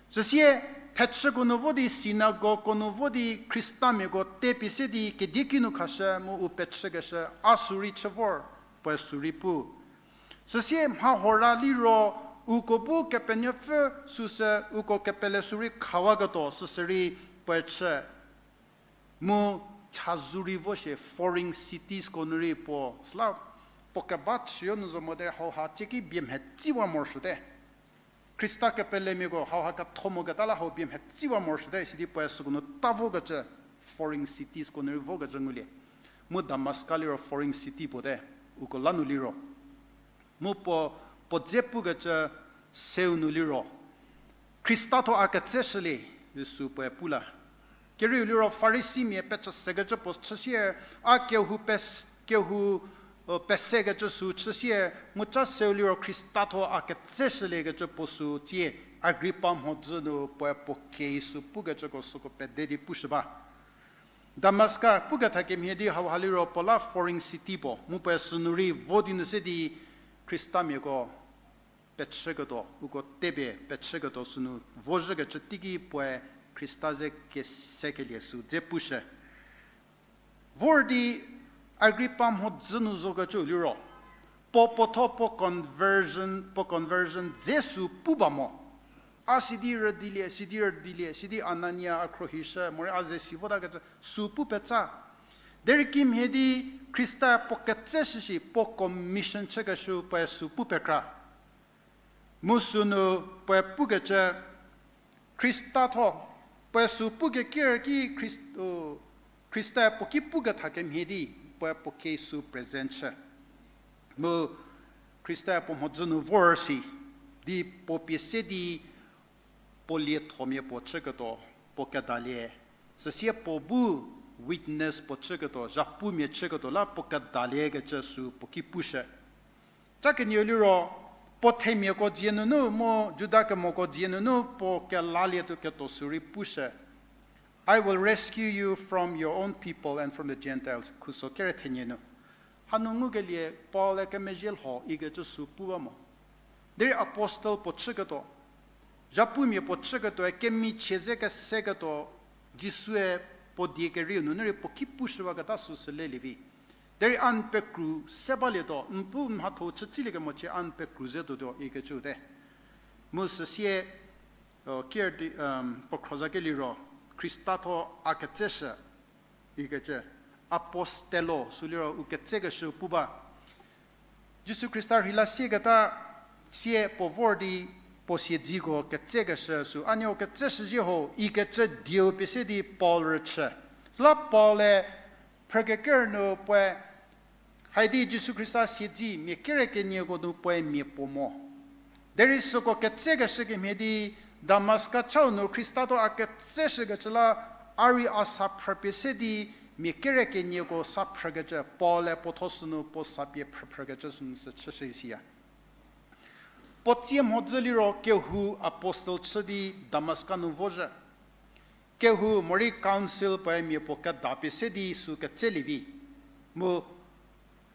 Süsie, thechüko nu vo di, synagogueko nu vo di, Khristamiako tepie se di kedie kinu khashü mu u pechükeshü a sü rei chü vor, puoe sü rei pu. Süsie mha hora liro, uko bu Kepenuopfü süsü uko kepele sü rei khawaketuo süsü rei puoe chü. Mu chazou rei vo shie foreign citiesko nu rei puo, süla puo keba chüyo nu zo mote hauha tieki bie mhetsiewa morosuote. Khrista kepelemiako hauha ketho moketa la hau bie mhetsiewa morosuote, sidi puoe süko nu ta vokecü foreign citiesko nu rei vokecü ngulie. Mu Damaska liro foreign city puote, uko la nu liro. Mu puo, puo dze pukecü seu nu liro, Khrista thuo a ketseshülie, Jisu puoe pu la. Kerieu liro Farisimia pechü sekecü puo chü sier, a kehou pes-, kehou, u, pesekecü sü chü sier, mu ca seu liro Khrista thuo a ketseshüliekecü puo sü tie Agripa mhodzü nu puoe puo kei sü pukecüko süko pede di pushü ba. Damaska pukethakemhie di hauha liro puo la foreign city puo, mu puoe sünu rei vo di nu se di Khristamiako pechüketuo, uko tepie pechüketuo sünu vozhükecü teiki puoe Khrista ze kesekelie sü dze pushü. Vor di Agripa mhodzü nu zokecü liro, puo puotho puo conversion, puo conversion dze sü pu ba mo. A sidi rüdilie, sidi rüdilie, sidi Anania a khruohishü, morei a ze si votakecü sü pu petsa. Derei kimhie di Khrista puo ketseshü shi, puo commission chükeshü puoe sü pu pekra. Mu sünu puoe pukecü Khrista thuo, puoe sü pukeker ki Khrist-, u, Khrista puo ki pukethakemhie di, puoe puo kei sü present chü. Mu Khrista puo mhodzü nu vor si, di puo pie se di puo liethomia puo chüketuo, puo kedalie, Süsie puo bu witness puo chüketuo, zhapumia chüketuo la puo kedaliekecü sü puo ki pushü. Ca kenieu liro, puo themiako dzie nunu mu Juda kemoko dzie nunu puo kelalietuo ketuo sü rei pushü. I will rescue you from your own people and from the Gentiles. Khuso kere thenie nu. Hanu ngukelie Paul-e kemezhie lho ikecü sü pu ba mo. Derei apostle puo chüketuo, zhapumia puo chüketuoe kemichie ze keseketuo, Jisue puo die kerieu nunu rei puo ki pushüwaketa sü sü lelie vi. Derei a n pekru se balietuo, n bu mhatho chütsilie kemochie a n pekru ze tuotuo ikecüte. Mu süsie, kier di, puo khrozakeliro, Khrista tho a ketseshü ikecü, apostelo sü liro u ketsekeshü pu ba. Jisu Khrista rheila sieketa sie puo vor di puo siedziko ketsekeshü sü, a nieu ketseshüzhie ho ikecü dieu pie se di Paul rüchü. Süla Paul-e phrükeker nu puoe, haidi Jisu Khrista siedzi mia kere kenieko nu puoe mia puo mo. Derei süko ketsekeshü kemhie di Damaska chau nu Khrista tho a ketseshükecü la, a rei a sa phrüpie se di mia kere kenieko sa phrükecü, Paul-e puo tho sünu puo sa pie phrüphrükecü sünu sü chüshü isiya. Puo tsie mhodzü liro kehou apostle chü di Damaska nu vozhü. Kehou morei council puoe mia puo kedapie se di sü ketselie vi. Mu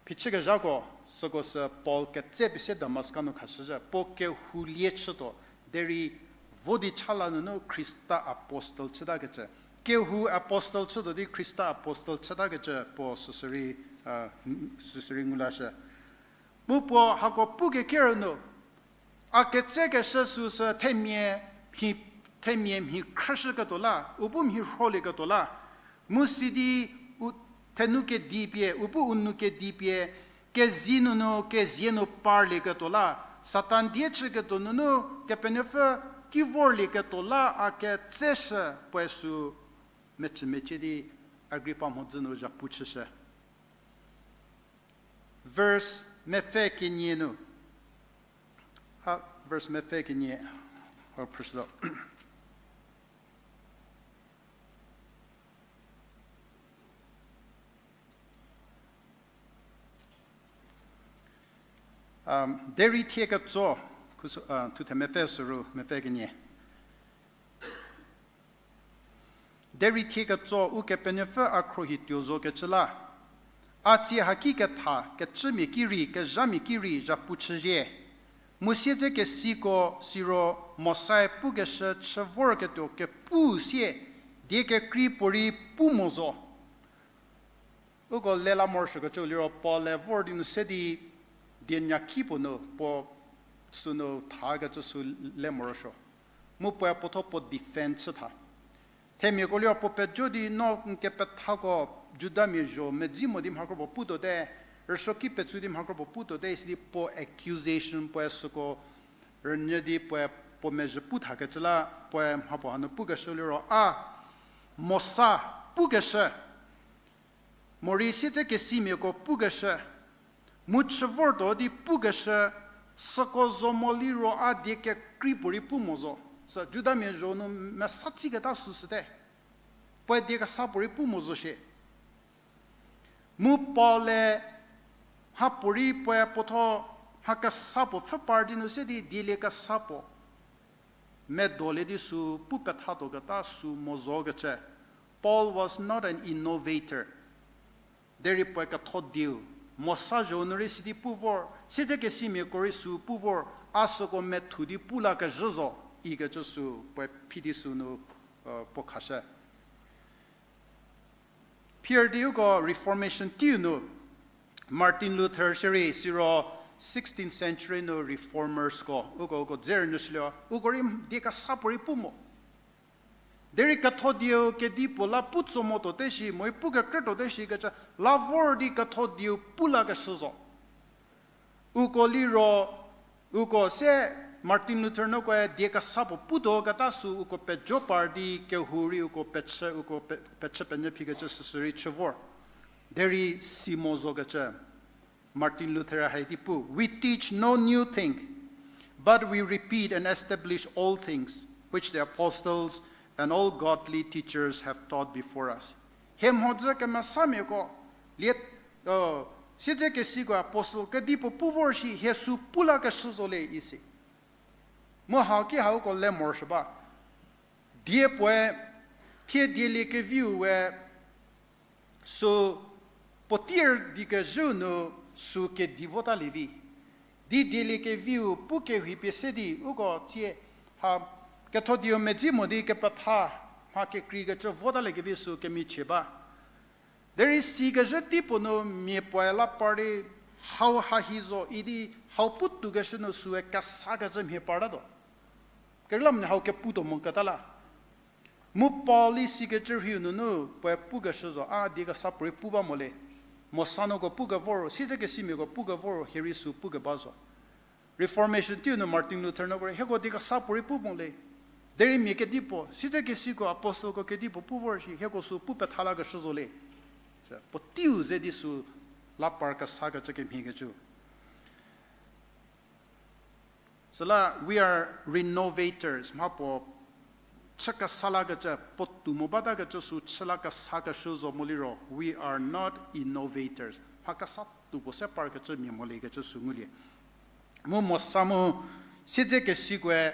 phichükezhako, süko sü Paul ketsepie se Damaska nu khashüzhü, puo kehou lie chütuo, derei vo di cha la nunu Khrista apostle chütakecü. Kehou apostle chütuo di Khrista apostle chütakecü puo süsü rei, süsü rei ngu lashü. Mu puo hako pukeker nu, a ketsekeshü süsü themia mhi, themia mhi khrüshüketuo la, u bu mhi rholieketuo la, mu sidi u thenu kedi pie, u bu u nu kedi pie, kezie nunu kezie nu parlieketuo la, Satan die chüketuo nunu Kepenuopfü ki vorlieketuo la a ketseshü puoe sü mecümecie di Agripa mhodzü nu zhapu chüshü. Verse mepfü kenie nu. A, verse mepfü kenie. A, phrüshütuo. Derei thie ketso, khuso, thuthe mepfü süru, mepfü kenie. Derei thie ketso Ukepenuopfü a khruohi tuo zokecü la, a tsie haki ketha kecümia ki rei, kezhamia ki rei zhapu chüzhie. Mu siedzekesiko siro Mosae pukeshü chü vorketuo kepu sie, die kekrei puorei pu mo zo. Uko lela morosuokecü liro Paul-e vor di nu se di, die nyaki puo nu puo sünu thakecü sü le morosuo. Mu puoe puotho puo defend chü tha. Themiako liro puo pejo di no n kepethako Judamia zho medzi mo di mhakro puo putuote, rüsuoki petsu di mhakro puo putuote, isi di puo accusation puoe süko rünyü di puoe puo mezhü pu thakecü la puoe mhapuo hanu pukeshü liro a, Mosa pukeshü, morei siedzekesimiako pukeshü, mu chü vortuo di pukeshü, süko zo mo liro a die kekrei puorei pu mo zo. Sü Judamia zho nu mesa tsiketa süsüte. Puoe die kesa puorei pu mo zo shie. Mu Paul-e mhapuorei puoe puotho mha kesa puo pfhü par di nu se di dielie kesa puo medolie di sü pu pethatuoketa sü mo zokecü. Paul was not an innovator. Derei puoe ketho dieu, Mosa zho nu rei sidi pu vor, siedzekesimiako rei sü pu vor, a süko methu di pu lakezhü zo, ikecü sü puoe phi di sünu puo khashü. Phier di uko Reformation teiu nu, Martin Luther shierei siro sixteenth century nu reformersko uko uko dze rünyüshülie, uko rei die kesa puorei pu mo. Derei ketho dieu kedipuo la pu tso motuote shi, morei pu kekrütuote shikecü la vor di ketho dieu pu lakeshü zo. Uko liro, uko se Martin Luther nukoe die kesa puo putuoketa sü uko pejo par di kehou rei uko pechü, uko pe-, pechü penyü phikecü süsü rei chü vor. Derei si mo zokecü. Martin Luther hai di pu, We teach no new thing, but we repeat and establish all things which the apostles and all godly teachers have taught before us. Hie mhodzü kemesamiako, lie, siedzekesiko apostle kedipuo pu vor shi hie sü pu lakeshü zo le isi. Mu haki hauko le morosuo ba. Die puoe, thie dieliekeviu we, sü puo tier di kezhüu nu sü kedi votalie vi. Di dieliekeviu pu kerhei pie se di uko tsie ha ketho dieu medzi mo di kepetha mha kekreikecü votaliekevi sü kemichie ba. Derei sikezhü teipuo nu mia puoe la par di hau hahi zo idi hau pu toukeshü nu süe kesakecü mhie partatuo. Kerilamonyü hau kepu tuo moketa la. Mu Paul-i sikecü rhiu nunu puoe pukeshü zo, a die kesa puorei pu ba mo le. Mosa nuko pu kevor, siedzekesimiako pu kevor, hie rei sü pu keba zo. Reformation teiu nu Martin Luther nuko rei hieko die kesa puorei pu mo le. Derei mia kedipuo, siedzekesiko apostleko kedipuo pu vor shi hieko sü pu petha lakeshü zo le. Se puoteiu ze di sü la par kesakecü kemhiekecü. Süla, we are renovators. Mha puo chü kesa lakecü, puo tou mo batakecü sü chü la kesakeshü zo mo liro, we are not innovators. Mha kesa tou puo se parkecü mia mo lekecü sü ngulie. Mu Mosa mu siedzekesikoe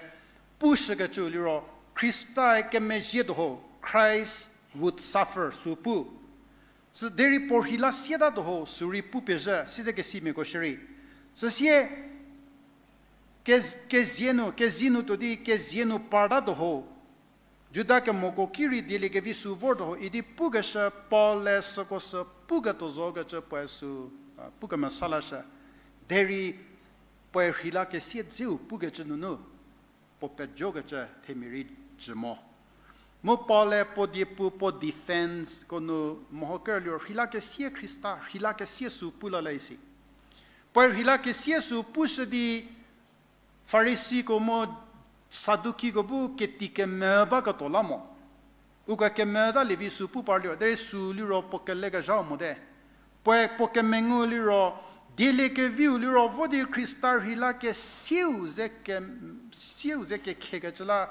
pushükecü liro, Khrista-e kemezhie tuo ho, Christ would suffer, sü pu. Sü derei puo rhei la sietatuo ho, sü rei pu pezhü, siedzekesimiako shierei. Süsie ke-, kezie nu, kezie nu tuo di kezie nu partatuo ho. Juda kemoko ki rei dieliekevi sü vortuo ho idi pukeshü Paul-e süko sü puketuo zokecü puoe sü, a, pukemesa lashü. Derei puoe rhei la kesie dzeu pukecü nunu puo pejokecü themia rei jü mo. Mu Paul-e puo diepu puo defense ko nu meho ker liro rhei la kesie Khrista, rhei la kesie sü pu la la isi. Puoe rhei la kesie sü pushü di Farisiko mu Sadukiko bu keti keme baketuo la mo. Uko kemeta lievi sü pu par liro, derei sü liro puo kelekezhau mote. Puoe puo kemengu liro, dieliekeviu liro vo di Khrista rhei la kesieu ze ke-, sieu ze kekhekecü la,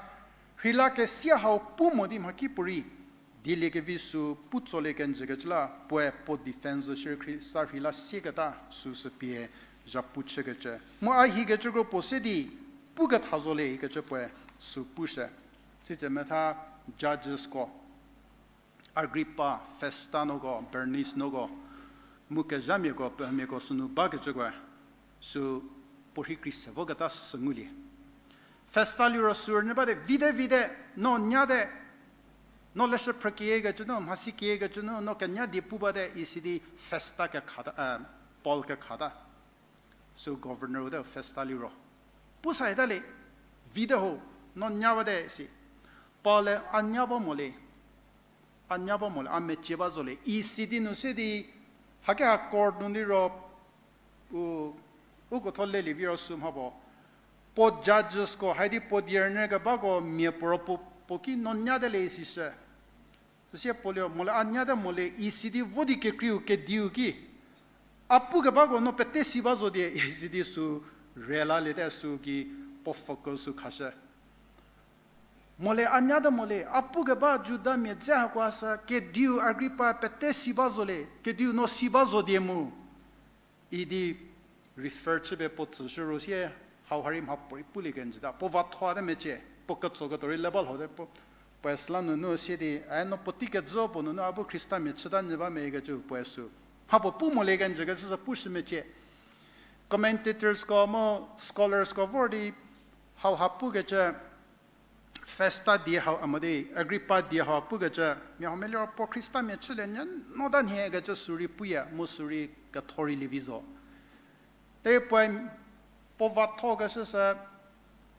rhei la kesie hau pu mo di mhakipuorei dieliekevi sü pu tsolie kenjükecü la, puoe puo defense shierei Khrista rhei la sieketa sü sü pie zhapu chükecü. Mu a hikecü kro puo se di puketha zo le ikecü puoe sü pushü. Sitse metha judgesko, Agrippa, Festa nuko, Bernice nuko, mu kezhamiako, pehümiako sünu bakecükoe, sü puo rhei kri se voketa süsü ngulie. Festa liro sü rünyü bate, vite, vite, no nyate, no leshü phrü kiekecü nu, mhasi kiekecü nu, no kenya die pu bate, isi di Festa kekhata, eh, Paul kekhata. Sü governor te Festa liro. Pu sa hita le, vite ho, no nya bate si. Paul-e a nya ba mo le, a nya ba mo le, a mecie ba zo le, isi di nu se di, hake ha court nu liro, u, uko tho lelie viro sü mha puo. Puo judgesko, haidi puo die rünyü kebako mia puo ro puo, puo ki no nyate le isi shü. Süsie puo liro, mo le a nyate mo le, isi di vo di kekreiu kediu ki. A pu kebako no pete si ba zo die, isi di sü rela liete sü ki puo focus sü khashü. Mo le a nyate mo le, a pu keba Judamia dze hakoa sü, kediu Agrippa pete si ba zo le, kediu no si ba zo die mu. Idi refer chüpie puo tsüshü ro sie, hau ha rei mha puorei pulie kenjüta. Puo va thoate mecie, puo ketso ketuo rei le ba lhote, puo, puoe süla nunu sie di, a no puotei kezo puo nunu a bu Khristamia chüta nyü ba me ikecü puoe sü. Mha puo pu mo le kenjü kecü sü pushü mecie. Commentatorsko mu scholarsko vor di, hau ha pukecü, Festa die hau a mo di, Agrippa die hau pukecü, mia huomia liro puo Khristamia chülie nyü no ta nhie kecü sü rei puya, mu sü rei ketho rei lievi zo. Derei puoe puo va thokeshü sü,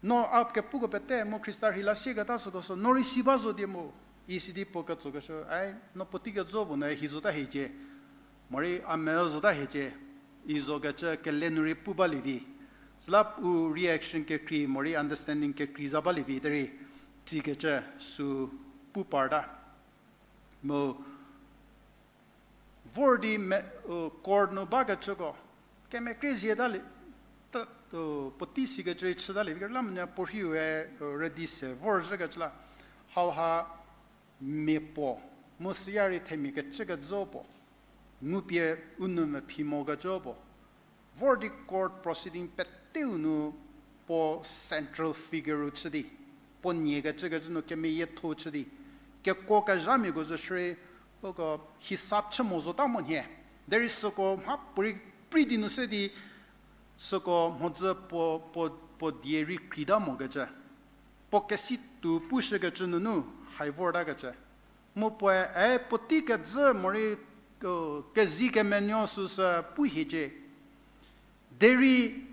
no a kepuko pete mu Khrista rhei la sieketa süko sü, no rei si ba zo die mu, isi di puo ketsokeshü, ai, no puotei kezo puo nu hi zota hiecie, morei a me zota hiecie, i zo kecü kele nu rei pu balie vi. Süla u reaction kekrei, morei understanding kekrei za balie vi, derei tsikecü sü pu parta. Mu vor di me, u, court nu bakecüko, kemekrei zieta lie, ta, u, puotei sikecü rei chüta lie, vi kela monyü puo rhiue, u, rüdi se vorzhükecü la. Hauha mia puo, mu süya rei themia kecükecü puo, ngupie u nou mephi mokecü puo, vor di court proceeding peteu nu puo central figure-u chü di, puo nie kecükecü nu kemeyietho chü di, kekuo kezhamiako zo shierei, uko hisap chü mo zota mo nhie. Derei süko mhapuorei pri di nu se di, süko mhodzü puo, puo, puo die rei krita mokecü, puo kesi tuo pushükecü nunu hai vortakecü. Mu puoe, e, puotei kedzü morei, o, kezei kemenuo süsü pu hiecie. Derei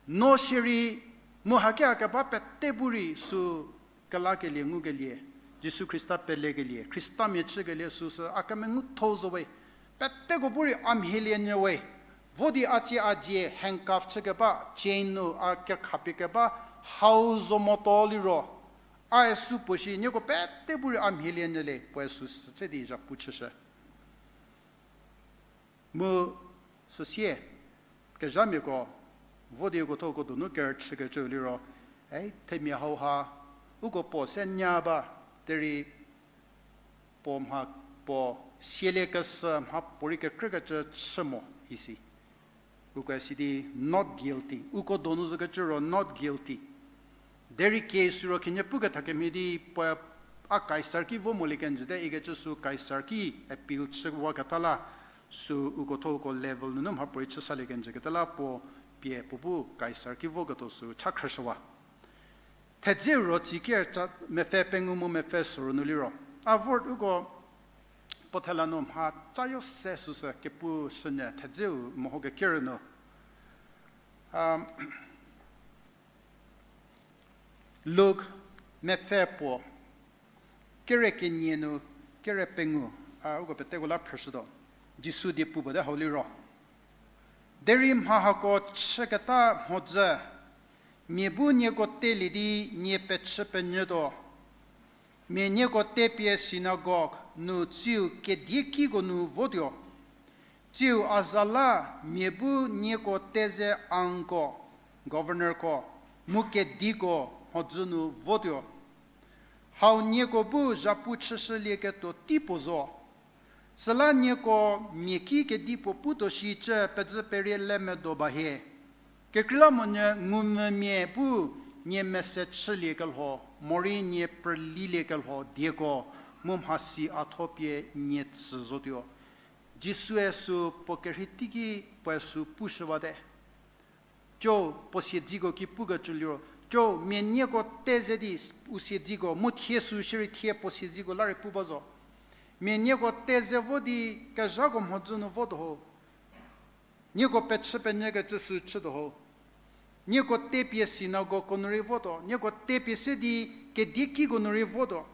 no shierei mu haki a keba pete bu rei sü kelakelie ngukelie, Jisu Khrista pelekelie, Khristamia chükelie süsü a kemengutho zo we. Peteko bu rei a mhielie nyü we. Vo di a tsie a dzie handcuff chükeba, chain nu a kekhapie keba, hau zo motuo liro, a-e sü puo shi, nieko pete bu rei a mhielie nyü le, puoe süsü tse di zhapu chüshü. Mu süsie, kezhamiako, vo di uko thuo uko donu kerüchükecüu liro, e, themia hauha, uko puo se nya ba, derei puo mha puo sieliekeshü mhapuorei kekrükecü chü mo isi. Uko sidi not guilty. Uko donu zokecü ro not guilty. Derei case siro khinhie pukethakemhie di puoe a Kaisar ki vo molie kenjüte ikecü sü Kaisar ki appeal chüwaketa la, sü uko thuo uko level nunu mhapuorei chüsalie kenjüketa la puo pie puo bu Kaisar ki voketuo sü cha khrüshüwa. Thedzeu ro tsiker cha mepfü pengou mu mepfü soru nu liro, a vor uko puo thela nu mha cha yo se süsü kepushünyü thedzeu meho keker nu. Luk mepfü puo, kere kenie nu kere pengou, a uko peteko la phrüshütuo. Jisu die pu bate hau liro, derei mha hako chüketa mhodzü, mia bu nieko telie di nie pechü penyütuo. Mia nieko tepie synagogue nu tsiu kediekiko nu votuo. Tsiu a za la mia bu nieko teze angko, governorko, mu kediko mhodzü nu votuo. Hau nieko bu zhapu chüshülieketuo tei puo zo. Süla nieko mia ki kedipuo putuo shicü pezü perie le medo ba hie. Kekreilamonyü ngumvümia bu nie mese chüliekelho, morei nie prüliliekelho dieko, mu mhasi a thuo pie nie tsü zotuo. Jisue sü puo kerhei teiki puoe sü pushüwate. Cho puo siedziko ki pukecü liro, cho mia nieko teze di u siedziko, mu thie sü shierei thie puo siedziko la rei pu ba zo. Mia nieko teze vo di kezhako mhodzü nu votuo ho. Nieko pechü penyükecü sü chütuo ho. Nieko tepie synagogueko nu rei votuo, nieko tepie se di kediekiko nu rei votuo.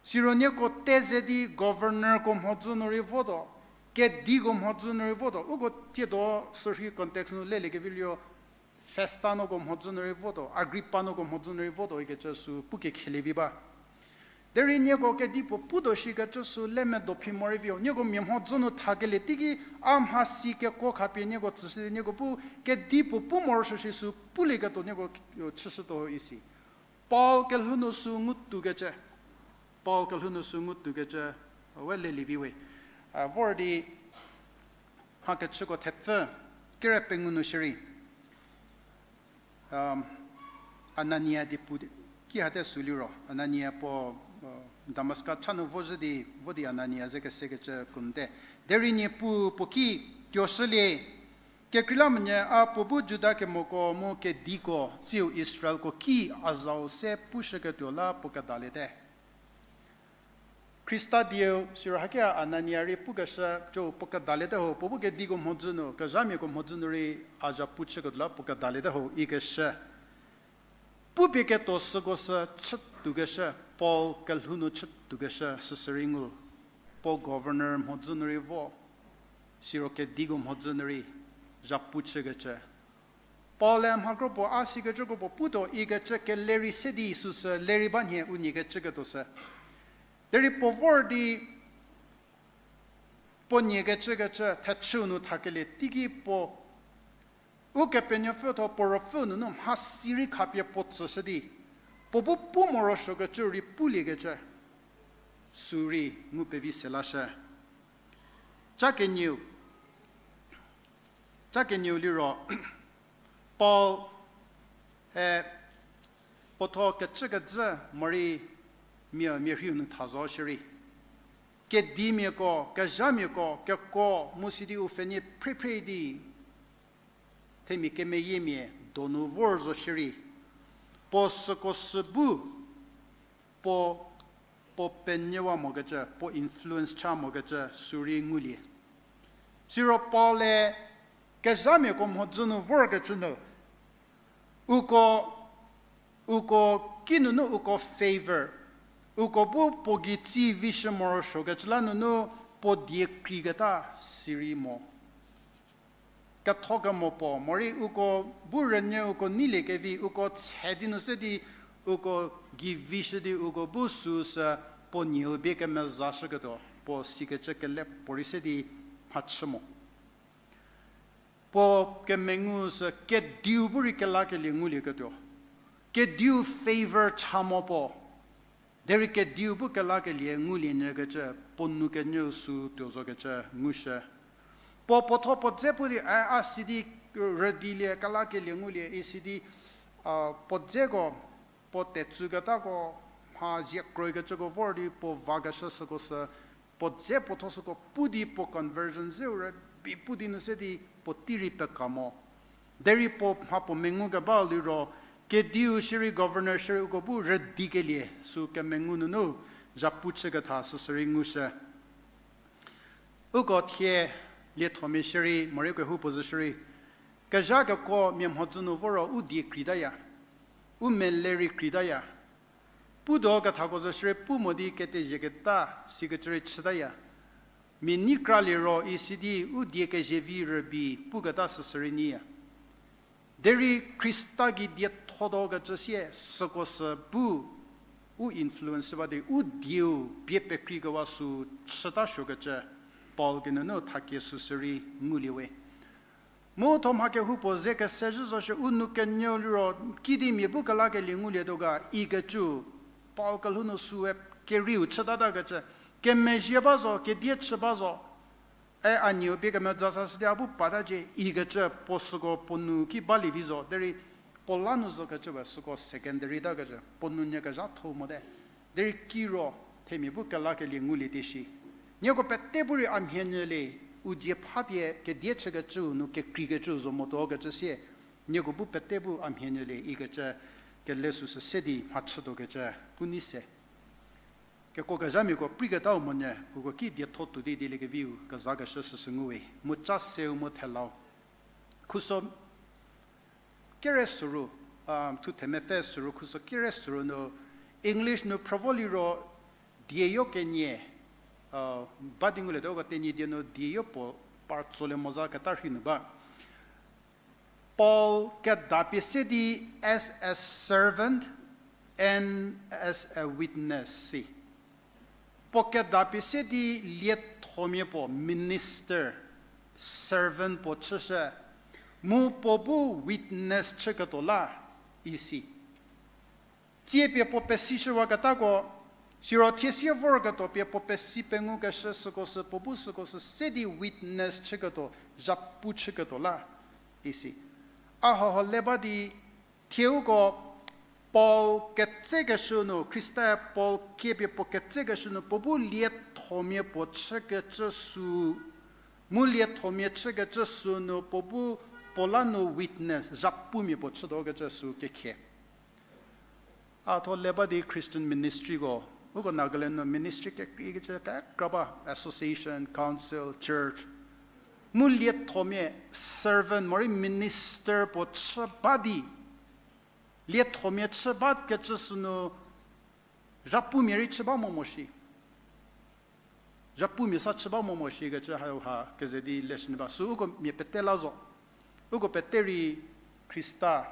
Siro nieko teze di governorko mhodzü nu rei votuo, kediko mhodzü nu rei votuo. Uko tsiedo sürhei context nu leliekevi liro, Festa nuoko mhodzü nu rei votuo, Agripa nuoko mhodzü nu rei votuo ikecü sü pukekhelievi ba. Derei nieko kedipuo putuo shikecü sü le medo phi morei vi ho. Nieko mia mhodzü nu thakelie teiki a mhasi kekuo khapie nieko tsüshü di nieko bu kedipuo pu morosuo shi sü pulieketuo nieko chüshütuo ho isi. Paul kelhou nu sü ngutoukecü. Paul kelhou nu sü ngutoukecü, we lelievi we. A, vor di mhakechüko thepfü, kere pengou nu shierei. Anania die pu, ki hate sü liro, Anania puo, Damaska cha nu vozhü di, vo di Anania ze kesekecü kunte. Derei Niepuu puo ki tuoshülie, kekreilamonyü a puo bu Juda kemoko mu kediko, tsiu Israelko ki a zau se pushüketuo la puo kedaliete. Khrista dieu, siro hakia Anania rei pukeshü, jo puo kedaliete ho, puo bu kediko mhodzü nu, kezhamiako mhodzü nu rei a zhapu chüketuo la puo kedaliete ho, ikeshü. Pupie ketuo süko sü chütoukeshü, Paul kelhou nu chütoukeshü süsü rei ngu, puo governor mhodzü nu rei vo, siro kediko mhodzü nu rei zhapu chükecü. Paul-e mha kro puo a sikecü kro puo putuo ikecü kelerei se di süsü lerei ba nhie u nie kecüketuo sü. Derei puo vor di puo nie kecükecü thechüu nu thakelie teiki puo Ukepenuopfü tho puo ruopfü nunu mhasi rei khapie puo tsüshü di, Puo bu pu morosuokecü rei puliekecü, sü rei ngu pevi se lashü. Ca kenieu, ca kenieu liro, Paul-e puotho kecükecü morei mia, mia rhiu nu tha zo shierei, kedimiako, kezhamiako, kekuo, mu sidi u pfhenie phrephre di themia kemeyiemia donu vor zo shierei, puo süko sü bu, puo, puo penyüwa mokecü, puo influence cha mokecü, sü rei ngulie. Siro Paul-e kezhamiako mhodzü nu vorkecü nu, uko, uko kinunu uko favor, uko bu puo gei tsi vishü morosuokecü la nunu puo die kreiketa sirei mo. Ketho kemo puo, morei uko bu rünyü uko neiliekevi, uko tshe di nu se di, uko gei vishü di uko bu süsü puo nieu bie kemezashüketuo, puo sikecü kele puorei se di mhachü mo. Puo kemengu sü kediu bu rei kelakelie ngulieketuo. Kediu favor cha mo puo. Derei kediu bu kelakelie ngulie nyükecü puo nou kenyü sü tuo zokecü ngushü. Puo puotho puo dze pu di, a, a sidi rüdilie kelakelie ngulie, isidi, a, puo dzeko, puo tetsüketako, mha zie kroikecüko vor di puo vakeshü süko sü, puo dze puotho süko pu di puo conversion dzeu rübei pu di nu se di puo tei rei peka mo. Derei puo mha puo mengukeba liro, kediu shierei governor shierei uko bu rüdikelie sü kemengu nunu zhapu chüketha süsü rei ngushü. Uko thie liethomia shierei, morei kehoupuo zhü shierei, kezha kekuo mia mhodzü nu voro u die kreitaya, u mele rei kreitaya. Pu do kethako zo shierei pu mo di ketezhieketa sikecü rei chütaya. Mia nei kraliro isidi u die kezevi rübei puketa süsü rei nyiya. Derei Khrista gei dietho do kecü sie süko sü bu u influence ba di u dieu bie pekreikewa sü chüta suokecü Paul kinunu thakie süsü rei ngulie we. Mu tho mha kehoupuo ze kesezhü zo shie u nou kenyüu liro, kidi mia bu kelakelie ngulietuo ga ikecü, Paul kelhou nu süe kerieu chütatakecü, kemezhie ba zo, kedie chü ba zo. E a nieu bie kemezasa shü di a bu patacie ikecü puo süko puo nou ki balie vi zo, derei puo la nu zokecü we süko secondary takecü, puo nou nyü kezhatho mote. Derei kiro, themia bu kelakelie ngulie di shi. Nieko pete bu rei a mhie nyü le, u dzie phapie kedie chükecüu nu kekreikecüu zo motuo kecü sie, nieko bu pete bu a mhie nyü le ikecü kele süsü se di mhachütuokecü u nei se. Kekuo kezhamiako preiketau monyü, uko ki dietho tuo di dieliekeviu kezakeshü süsü nguwe, mu ca seu mu thelau. Khuso kere süru, a, thu themepfü süru khuso kere süru nu, English nu phrüvo liro dieyo kenie, a, ba di ngulie tuoko Tenyidie nu dieyo puo par tsolie moza keta rhei nu ba. Paul kedapie se di as a servant and as a witness si. Puo kedapie se di liethomia puo minister, servant puo chüshü, mu puo bu witness chüketuo la isi. Tsie pie puo pesishüwaketako, siro thiesie vorketuo pie puo pesi pengukeshü süko sü, puo bu süko sü se di witness chüketuo, zhapu chüketuo la isi. A hauha le ba di, thieuko Paul ketsekeshü nu, Khrista Paul kiepie puo ketsekeshü nu, puo bu liethomia puo chükecü sü, mu liethomia chükecü sü nu, puo bu puo la nu witness, zhapumia puo chütuokecü sü kekhie. A tho le ba di Christian ministryko, uko Nagaland nu ministry kekreikecü kekra ba, association, council, church. Mu liethomia servant morei minister puo chü ba di, liethomia chü bakecü sü nu, zhapumia rei chü ba mo mo shi. Zhapumia sa chü ba mo mo shikecü hauha keze di leshü nyü ba. Sü uko mia pete la zo. Uko pete rei Khrista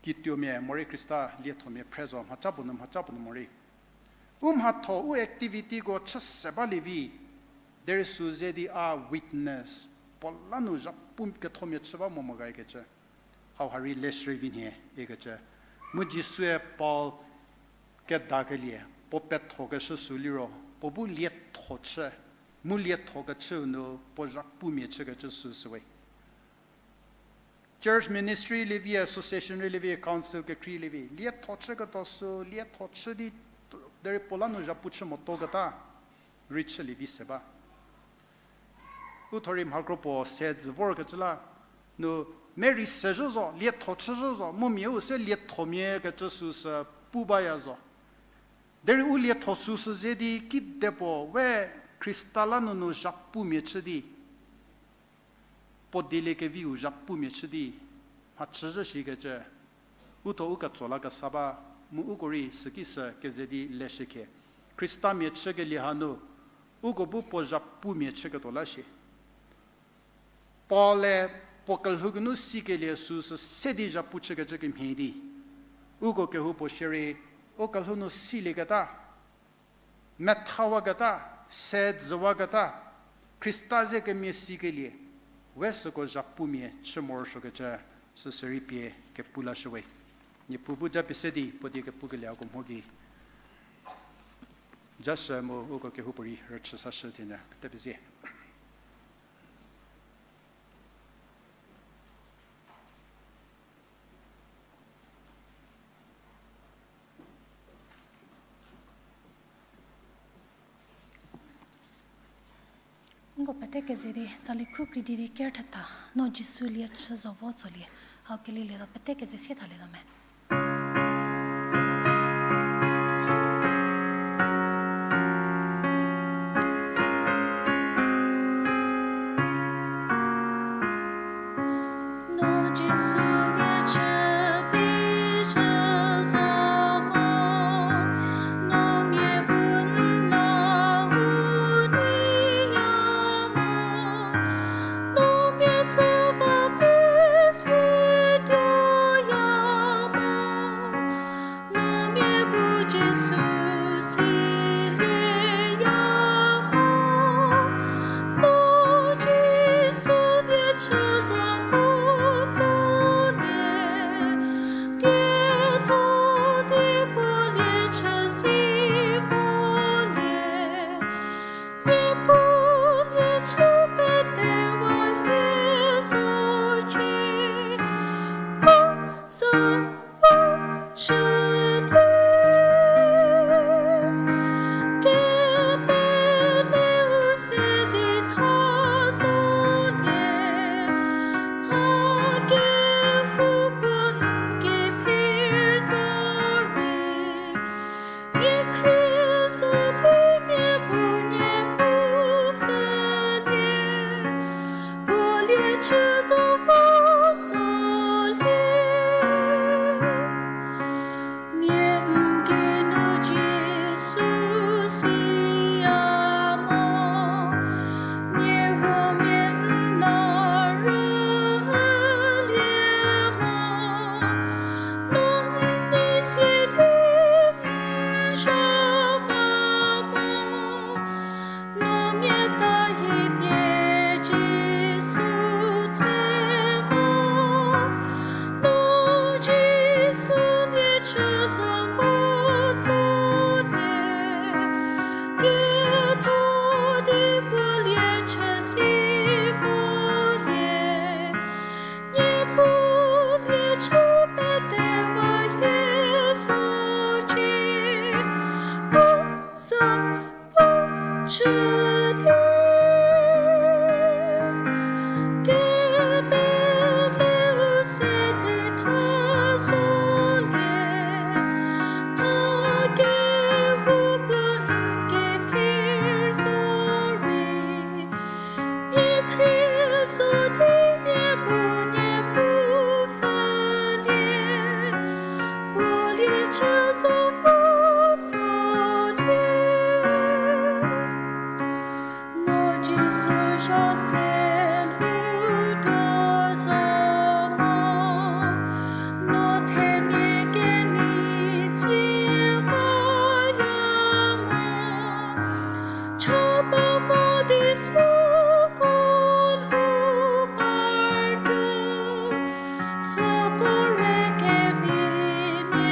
kituomia morei Khrista liethomia phre zo, mhaca puo nu, mhaca puo nu morei. U mhatho, u activityko chü se balie vi, derei sü ze di a witness, puo la nu zhapu kethomia chü ba mo mo ga ikecü. Hauha rei leshü rei vi nhie ikecü. Mu Jisue Paul kedakelie, puo pethokeshü sü liro, puo bu lietho chü, mu lietho kechüu nu puo zhapumia chükecü sü süwe. Church ministry lievi, association rei lievi, council kekrei lievi, lietho chüketuo sü, lietho chü di, derei puo la nu zhapu chü motoketa, rei chülievi se ba. U thorei mhakro puo se dzü vorkecü la, nu, meri se zhü zo, lietho chü zhü zo, mu mia u se liethomia kecü süsü pu baya zo. Derei u lietho süsü ze di kidepuo we Khrista la nunu zhapumia chü di, puo dieliekeviu zhapumia chü di, mhachü zhü shikecü, u tho u ketso la kesa ba, mu uko rei süki sü keze di leshükhie. Khristamia chükelie hanu, uko bu puo zhapumia chüketuo la shie. Paul-e puo kelhou geinu sikelie süsü se di zhapu chükecü kemhie di, uko kehoupuo shierei, u kelhou nu silieketa, methawaketa, se dzüwaketa, Khrista ze kemia sikelie, we süko zhapumia chü morosuokecü, süsü rei pie kepu lashüwe. Niepuu bu japie se di puo die kepukelieko mho gei, jashü mu uko kehoupuorei rüchü sashü di nyü pete pezie. Nko pete keze di tsali khu krei di di ker theta, no Jisu lie chü zo vo tsolie, hau kelilietuo pete keze sie thalietuo me. No Jisu lie chü pezhü zo mo, no mia bu n la u neiya mo, no mia tsüva pezhü tuoya mo, no mia bu Jisu silieya mo, no Jisu lie chü zo vo tsolie, dietho di puo lie chü si volie, Niepuu lie chü pete wa hie zocie, puo za puo chüte, kepeleu se di tha zolie, mha kehoupuo n kephier zo rei, mia khrie zo di mia bu Niepuu pfülie, puo lie chü zo vo tsolie. Mia n geinu Jisu siya mo, mia huomia n la rülie mo, no n nei sie di n zha va mo, no mia ta hie pie Jisu tse mo, no Jisu lie chü zo vo zolie, dietho di puo lie chü si volie, Niepuu lie chü pete wa hie zocie, puo za puo chüte, kepeleu se di tha zolie, mha kehoupuo n kephier zo rei, mia khrie zo di mia bu Niepuu pfülie, puo lie chü zo vo tsolie. No Jisu zha se lhoutuo zo mo, no themia kenei tsie vaya mo, cha ba mo di süko lhou partuo, süko rei kevi mia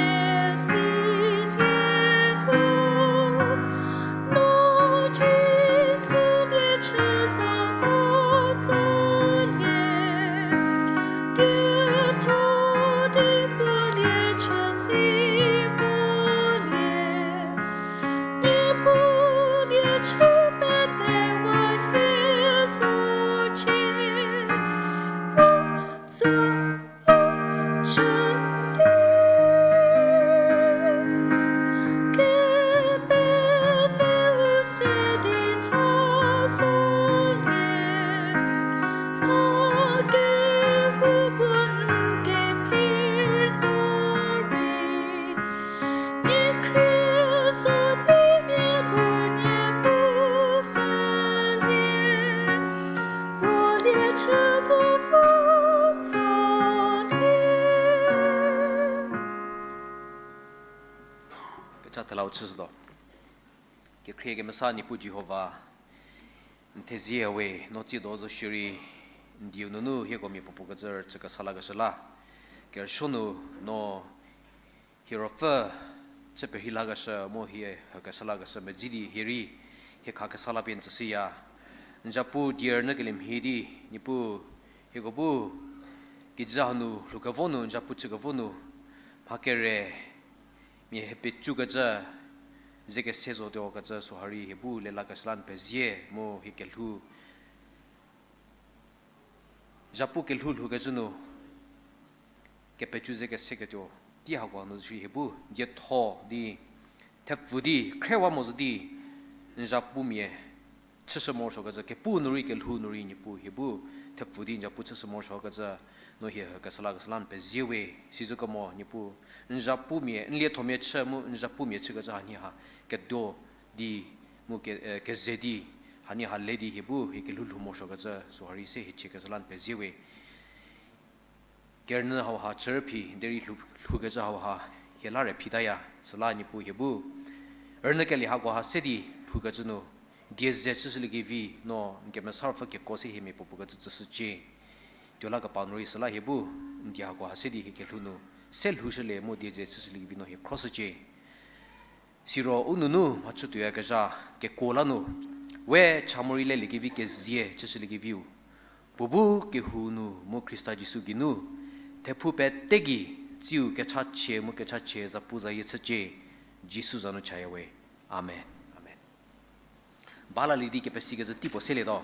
se di tha zo lie, mha kehoupuo n kephi zo rei, nie khrie zo di mia bu nie bu pfhülie, puo lie chü zo vo tsolie. Kecha thelau chüshütuo. Kekhrie kemesa Niepuu Jihova, n thezie we, no tsiedo zo shierei, n dieu nunu hieko mia puopuo kecü rüchü kesa lakeshü la. Kerüsuo nu no hie ruopfü chü perhei lakeshü mu hie hükesa lakeshü medzi di hie rei hie khakesa la pie n tsüshüya. N zapu die rünyükelie mhie di, Niepuu, hieko bu kijü hanu lhoukevo nu, n zapu chükevo nu, mha kere mia hie pecükecü, ze kese zotuo kecü süha rei hie bu lelakeshü la n pezie mu hie kelhou zapu kelhou lhoukecü nu, kepecü ze keseketuo, tei hako nu zo shierei hie bu dietho di, thepfü di, khriewa mo zo di, n zapumia chüshü morosuokecü, kepu nu rei kelhou nu rei Niepuu hie bu thepfü di n zapu chüshü morosuokecü, no hie hükesa lakeshü la n pezie we, sizokemo Niepuu, n zapumia, n liethomia chü mu n zapumia chükecü hanie ha kedo di, mu ke, eh, keze di, hanie ha le di hie bu hie kelhou lhou morosuokecü süha rei se hie chiekeshü la n pezie we. Kerünyü hauha chürüphi derei lhou, lhoukecü hauha hie la re phitaya, süla Niepuu hie bu rünyükelie hakoha se di lhoukecü nu, die ze chüshüliekevi no n kemesa ruopfü keko se hie mia puopuo kecü tsüshücie. Tuo la kepa nu rei süla hie bu n die hakoha se di hie kelhou nu se lhoushülie mu die ze chüshüliekevi no hie khroshücie. Siro u nunu mhachütuoyakezha kekuo la nu, we cha morei leliekevi kezie chüshüliekeviu, puo bu kehou nu mu Khrista Jisu geinu, thephou pete gei tsiu kechachie mu kechachie zapuzayie chücie, Jisu za nu chaya we. Amen. Amen. Balalie di kepesikecü teipuo selietuo.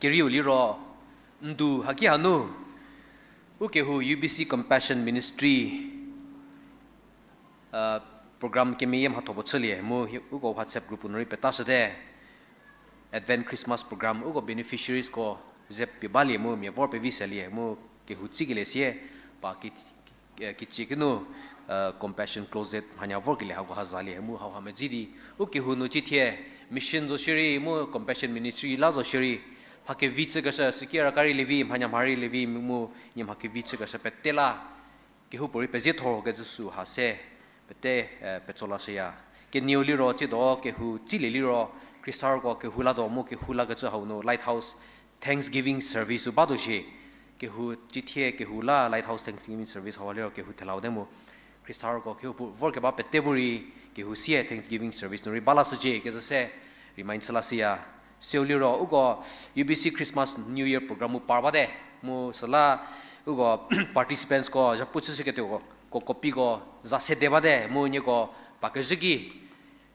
Kerieu liro, ndu haki hanu, ukehou U B C Compassion Ministry, program kemeyie mhatho puo chülie mu hie, uko WhatsApp group nu rei petashüte. Advent Christmas program uko beneficiariesko ze pie balie mu mia vor pevi selie mu kehou tsikelie sie pa ki, eh, kichie kinu, eh, Compassion Closet mhanya vorkelie hakoha zalie mu hauha medzi di ukehou nu cithie mission zo shierei mu Compassion Ministry la zo shierei mha kevi chükeshü, sikera ka rei lievi, mhanya mha rei lievi mu nie mha kevi chükeshü pete la kehoupuorei pezie thorkecü süha se pete, eh, petso lashüya. Kenieu liro tsiedo kehou tsilie liro Khristarko kehou latuo mu kehou lakecü hau nu Lighthouse Thanksgiving Service u batuo shie. Kehou cithie kehou la Lighthouse Thanksgiving Service hauha liro kehou thelaute mu Khristarko kehoupuo vorkeba pete bu rei kehou sie Thanksgiving Service nu rei ba lashücie kecü se remind chü lashüya. Seu liro uko U B C Christmas New Year program u par bate mu süla uko participantsko zhapu chüshüketuoko copyko za sede bate mu nieko pa kezhü ki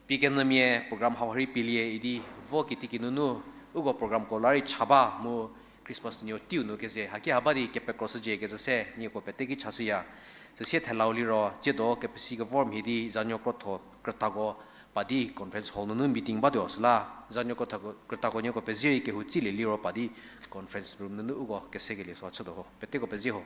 pie kenyümia program hauha rei pielie idi vo kitikinunu uko programko la rei cha ba mu Christmas nuo teiu nu keze haki ha ba di kepekroshücie kecü se nieko pete ki chashüya. Süsie thelau liro tsiedo kepesi kevor mhie di zanuo krotho krütako pa di conference hall nunu meeting batuo süla zanuo krotho krütako nieko pezie rei kehou tsilie liro pa di conference room nunu uko kesekelie süha chütuo ho. Peteko pezie ho.